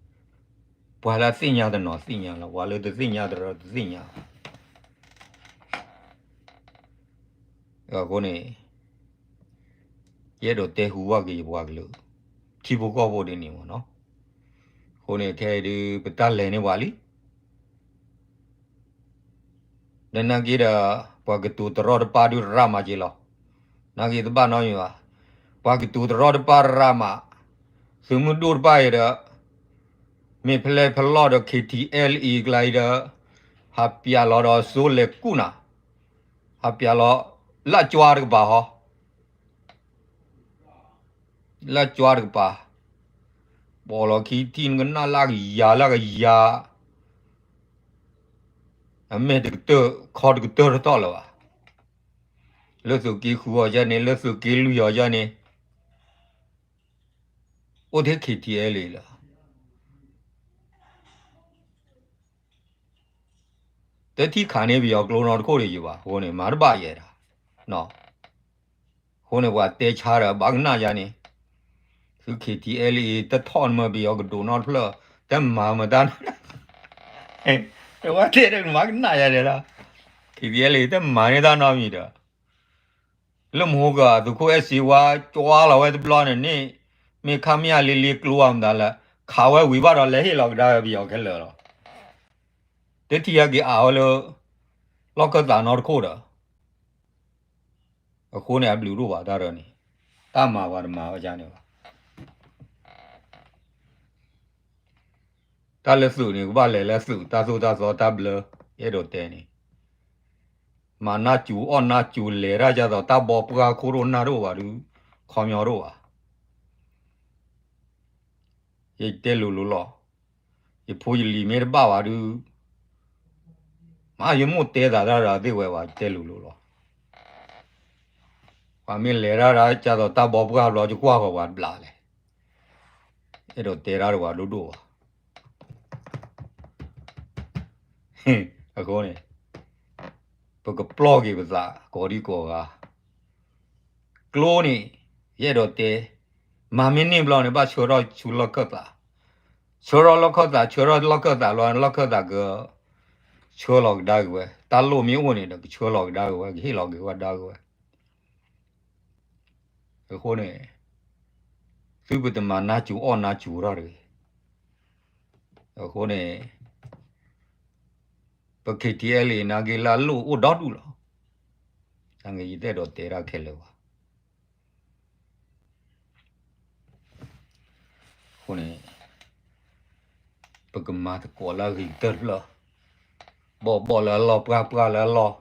ပှၤလၢသ့ၣ်ညါတနီၤသ့ၣ်ညါလီၤ ပှၤလၢတသ့ၣ်ညါတနီၤတသ့ၣ်ညါ အဃိန့ၣ် ယအဲၣ်ဒိးတဲဟူဘၣ်က့ၤယပှၤကလုာ် ထံဖိကီၢ်ဖိဒ်န့ၣ်မ့ၢ်နီၤ. အဃိန့ၣ် ခဲအံၤဒုး ပတၢ်လဲၤန့ၢ်ပှၤလံ ဒီးနာ်က့ဒီး ပှၤကတိၤတရီတပါဒုးရၤမးက့ၤလီၤ. နာ်က့တဘၣ်နီတမံၤဘၣ်. ပှၤကတိၤတရီတပါရၤမး, သုးမုၢ်ဒိၣ်တဖၣ်အံၤဒီး မ့ၢ်ဖဲလဲၣ်ဖဲလဲၣ်ဒီး KTLA အံၤကျါအံၤဒီး ဟးပျးလီၤဒီးစိလဲၤကူၣ်နၤ, ဟးပျးလီၤ လၢကၠွါတကပၤဟီ လၢကၠွါတကပၤ, ပိာ်လီၤခံထံၣ်နကနၣ်လၢကယၤလၢကယၤ, အမဲာ်တကတၢၢ် ခီတကတၢၢ်တတီၢ်လၢၤဘၣ်. လၢသုးက့ဃုအီၤယဲန့ၣ် လၢသုးက့လွံၢ်အီၤယဲန့ၣ် အိၣ်ထဲ KTLA လၢ တထံၣ်ခးန့ၢ်ပယီၤကျိနီတခိၣ်ဒံးယဘၣ်. အဃိန့ၣ် မၤတဘၣ်ယဲဒၣ်. အဃိန့ၣ် ပှၤတဲဆါဒီး ဘၣ်ကနၣ်ယၤန့ၣ်, သု K T L A တထီၣ်နမၢပယီၤကဒိၣ်နီတဖျၢၣ် တမၤမတၤနီၤ, တဝဲသ့ၣ်တမၤကနၣ်ယၤဒဲးလီၤ, K T L A တမၤန့ၢ်တၢ်နီတမံၤဒီး လၢမဟိက သုးခိၣ်အဲၣ်စ့ဝါ ကၠွါလီၤဝဲတဘျီန့ၣ်န့ၣ် မ့ၢ်ခါမ့ၢ်အလံလံကျိအမတၤလဲၣ် ခးဝဲဝံၤဘၣ်ဒီးလဲၤဟ့ၣ်လီၤကဒါဝဲပယီၤခဲလၢာ်လီၤ. တထံၣ်ဟဲက့ၤအါဝဲလၢ လီၢ်ခၢၣ်သးနီတခိၣ်ဒီး အဃိန့ၣ် အဘျုးဒိၣ်ဘၣ်တၢ်ဒီးန့ၣ် တၢ်မၤပှၤတမၤဝဲဒ်န့ၣ်ဘၣ်. တၢ်လၢသုးန့ၣ် ကဘၣ်လဲၤလၢသုးတၢ်သိၣ်တၢ်သီတၢ်ဘျၢ အဲၣ်ဒိးတဲန့ၣ် မၤနၢ်စူၤအီၣ်နၢ်စူၤလဲၤတၢ်ဒ်သိးတၢ်ဘီပှၢ်ခိၣ်ဒိၣ်နၢ်ဒိၣ်ဘၣ်ဒုး ခီပညီဒိၣ်ဘၣ်. ယတဲလိၤလိၤလီၤ. ယဖိယလံၤမ့ၢ်တဘၣ်ဘၣ်ဒုး မ့ၢ်ယမိၢ်တဲသးတၢ်ဒီးသ့ၣ်ဝဲဘၣ် ယတဲလိၤလိၤလီၤ. ပှၤမ့ၢ်လဲၤတၢ်ဒ်သိးတၢ်ဘီပှၢ်ဘျီယကွၢ်ဃီၤပှၤတဘျးလဲၣ်. အဲၣ်ဒိးတဲတၢ်ဒီးပှၤဒိၣ်ဒိၣ်ဘၣ်. အဃိန့ၣ် ပကပျီၢ်က့ၤပသးကိးဒံကိးဂၤ ကျိန့ၣ် ယအဲၣ်ဒိးတဲ မၤမ့ၢ်န့ၢ်ဘျီန့ၣ် ဘၣ်ဆှၢထီၣ်ဆူလီၢ်ခၢၣ်သး, ဆှၢထီၣ်လီၢ်ခၢၣ်သး ဆှၢထီၣ်လီၢ်ခၢၣ်သးလီၤ လီၢ်ခၢၣ်သးက ဆှၢလီၤကဒါက့ၤဝဲ, တၢ်လိၣ်မ့ၢ်အိၣ်န့ၣ်ဒီး ကဆှၢလီၤကဒါက့ၤဝဲ ကဟ့ၣ်လီၤက့ၤဝဲဒါက့ၤဝဲ. အဃိန့ၣ် သုပတမၤနၢ်စူၤအီၣ်နၢ်စူၤထီၣ်တဂ့ၤ. အဃိန့ၣ် ပ K T L A နာ်က့လၢအလိၣ်အိၣ်ဒီဒူၣ်လီၤ. တၢ်ဂ့ၢ်ယတအဲၣ်ဒိးတဲတၢ်ခဲလၢာ်ဘၣ်. အဃိန့ၣ် ပကမၤသကိးလၢအဂ့ၤကတၢၢ်တဖျၢၣ်, ဘီၣ်ဘီၣ်လၢအလီၢ် ပှၢ်ပှၢ်လၢအလီၢ်,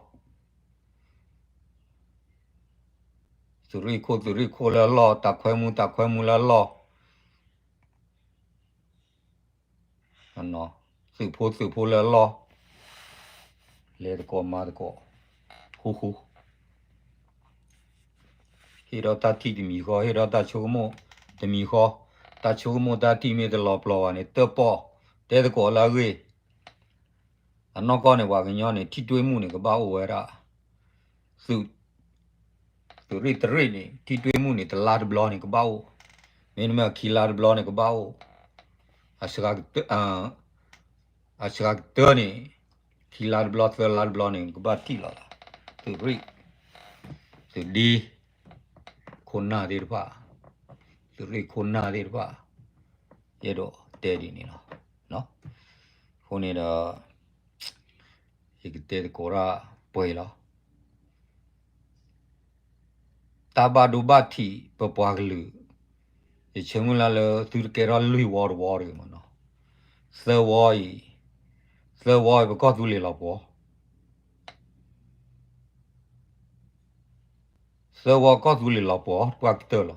သုးရ့ၣ်ခိၣ်သုးရ့ၣ်ခိၣ်လၢအလီၢ်, တၢ်ခွဲမူတၢ်ခွဲမူလၢအလီၢ် သုးဖိသုးဖိလၢအလီၢ်, လဲၤသကိးမၤသကိး ဃူဃူ, ဟ့ၣ်ဒီးတၢ်ထံၣ်တမံၤဃီ, ဟ့ၣ်ဒီးတၢ်ဆိကမိၣ်တမံၤဃီ, တၢ်ဆိကမိၣ်တၢ်ထံၣ်မ့ၢ်တလီၤပျီၤဘၣ်န့ၣ် တၢၣ်ပီၣ်တဲသကိးလၢအဂ့ၢ်, အနီၢ်ကီၢ်န့ၣ် ပှၤကညီန့ၣ် ထံၣ်တွ့ၢ်မူၣ်န့ၣ် ကဘၣ်အိၣ်ဝဲဒၣ်, သုး သုးရ့ၣ်တရ့ၣ်န့ၣ် ထံၣ်တွ့ၢ်မူၣ်န့ၣ် တလါတဘျီန့ၣ် ကဘၣ်အိၣ်, မ့တမ့ၢ်ခံလါတဘျီန့ၣ် ကဘၣ်အိၣ်, အစှၤကတၢၢ်န့ၣ် ခံလါတဘျီသၢလါတဘျီန့ၣ် ကဘၣ်ထံၣ်လီၤသး, သုးရ့ၣ် သုးဒ့ ခိၣ်နၢ်သ့ၣ်တဖၣ်, သုးရ့ၣ်ခိၣ်နၢ်သ့ၣ်တဖၣ်, ယအဲၣ်ဒိးတဲဒ်န့ၣ်လီၤ. အဃိန့ၣ်ဒီး ယကတဲသကိးတၢ်ပှဲၤလီၤ. တၢ်ဘၣ်ဒိဘၣ်ထံးပပှၤကလုာ်, ယဆၢမုၢ်လၢ်လၢသုတကဲထီၣ်လွံၢ်ဝီတဝီတဂ့ၤမ့ၢ်နီၤ, သၢဝီအံၤ, သၢဝီအံၤပကီၢ်သူလ့ၤလီၤပှီၤ သၢဝီကီၢ်သူလ့ၤလီၤပှီၤတပှၢ်ကတၢၢ်လီၤ.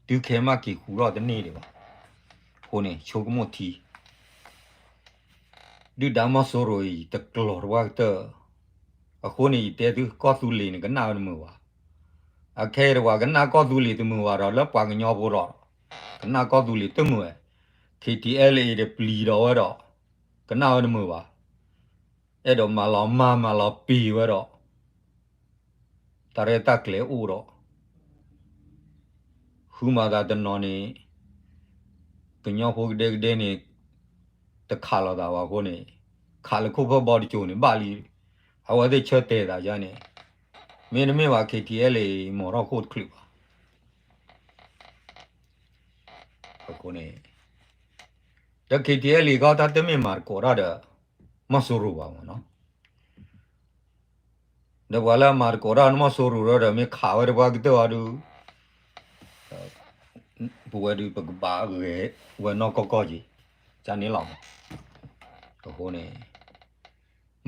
တုၤခဲမးက့ၤဃူထီၣ်တန့ၢ်ဒံးဘၣ်. အဃိန့ၣ် ဆိကမိၣ်ထံ, ဒုၣ်ဒါမီၢ်စိရိၤအံၤ တကျိၤတပှၢ်ကတၢၢ်, အဃိန့ၣ် ယတဲသုကီၢ်သူလ့ၤန့ၣ် ကနၣ်ဝဲတမုာ်ဘၣ်. အခဲအံၤတဝဲ ကနၣ်ကီၢ်သူလ့ၤတမုာ်ဘၣ်ဒီး လၢပှၤကညီဖိဒီး ကနၣ်ကီၢ်သူလ့ၤတမုာ်ဝဲ, K T L A တပျံၤဒီးဝဲဒီး ကနၣ်ဝဲတမုာ်ဘၣ်. အဲၣ်ဒိးမၤလီၤမၢ်မၤလီၤပံၤဝဲဒီး တၢ်ရဲၣ်တၢ်ကျဲၤအိၣ်ဒီး ဃုမၤသးတနီၤန့ၣ် ကညီဖိကဒဲကဒဲန့ၣ် တခးလိာ်သးဘၣ်အဃိန့ၣ် ခးလၢခိၣ်ဖၢၣ်ဘီတစိၤန့ၣ် ဘၣ်လံ. အဝဲသ့ၣ်ဆၢတဲာ်သးယါန့ၣ် မ့တမ့ၢ်ဘၣ် K T L A မီၤထီၣ်ခိၣ်တချုးဘၣ်. အဃိန့ၣ် ဒီး K T L A ကီၢ်တၢ်တမ့ၢ်မၤသကိးတၢ်ဒီး မီၢ်စိရိၤဘၣ်မ့ၢ်နီၤ. ဒီးပှၤလၢအမၤသကိးတၢ်မီၢ်စိရိၤဒီး မ့ၢ်ခးဝဲတပှၢ်ကတၢၢ်အီၤဒုး ပဝဲဒုးပကဘၣ်ဂဲၤဝဲနီၢ်ကီၢ်ကီၢ်က့ၤ ကန့ၣ်လီၤမး. အဃိန့ၣ်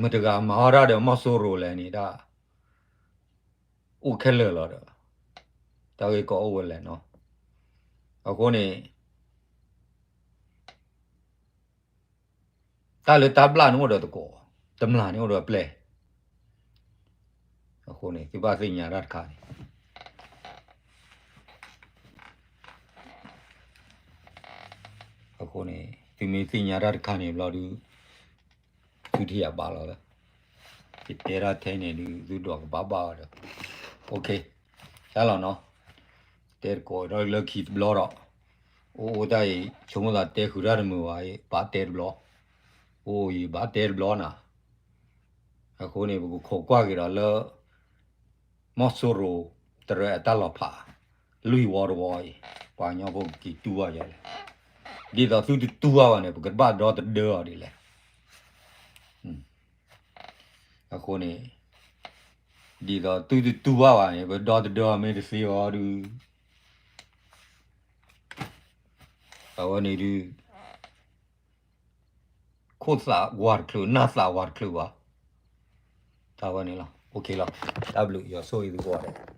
မတၤတဂၤမၤအီၣ်တၢ်ဒီးမီၢ်စိရိၤလဲၣ်န့ၣ်ဒၣ် အိၣ်ခဲလၢာ်လီၤဒီး တၢ်ဂ့ၢ်ကီအိၣ်ဝဲလဲၣ်နီၤ. အဃိန့ၣ် တၢ်လၢတၢ်ဘျၣ်န့ၣ်အိၣ်ဒီးသကိး, တမျၢ်န့ၣ်အိၣ်ဒီးပျဲၢ်. အဃိန့ၣ် သုဘၣ်သ့ၣ်ညါတၢ်တခါန့ၣ်, အဃိန့ၣ် သုမ့ၢ်သ့ၣ်ညါတၢ်တခါန့ၣ်ဘျီဒုး သုထံၣ်ယၤဘၣ်လီၤလၢ ယတဲတၢ်ထဲန့ၣ်ဒုး သုဒွးကဘၣ်ဘၣ်အီၤဒီး တၢ်လီၤနီၤ. တဲသကိးဒီးလၢခံတဘျီဒီး အိၣ်အိၣ်တၢ်အံၤ ဆိကမိၣ်သးတဲဃုာ်တၢ်တမုာ်ဘၣ်အံၤ ဘၣ်တဲတဘျီ, အိၣ်အံၤဘၣ်တဲတဘျီနၤ, အဃိန့ၣ် ပကခိးကွၢ်က့ၤဒီးလၢ မီၢ်စိရိၤတရၢအတၢ်လီၤဖး လွံၢ်ဝီတဝီအံၤ ပှၤကညီဖိက့ၤတူၢ်ဘၣ်ယၤလဲၣ်, ဒ်သိးသုတတူၢ်ဘၣ်ဘၣ်န့ၣ် ပကဘၣ်ဒီသဒၢအီၤဒ်လဲၣ်. အဃိန့ၣ် ဒ်သိးသုတတူၢ်ဘၣ်ဘၣ်န့ၣ် ပဒီသဒၢအီၤမ့ၢ်တသ့အီၤဒုး အဝဲန့ၣ်ဒုး ခိၣ်သးဝးတချုး နၢ်သးဝးတချုးဘၣ်. တၢ်ဝဲန့ၣ်လီၤ. အိၣ်ခ့လီၤ. တၢ်ဘျုး ယွၤဆိၣ်ဂ့ၤသုကိးဂၤဒဲး.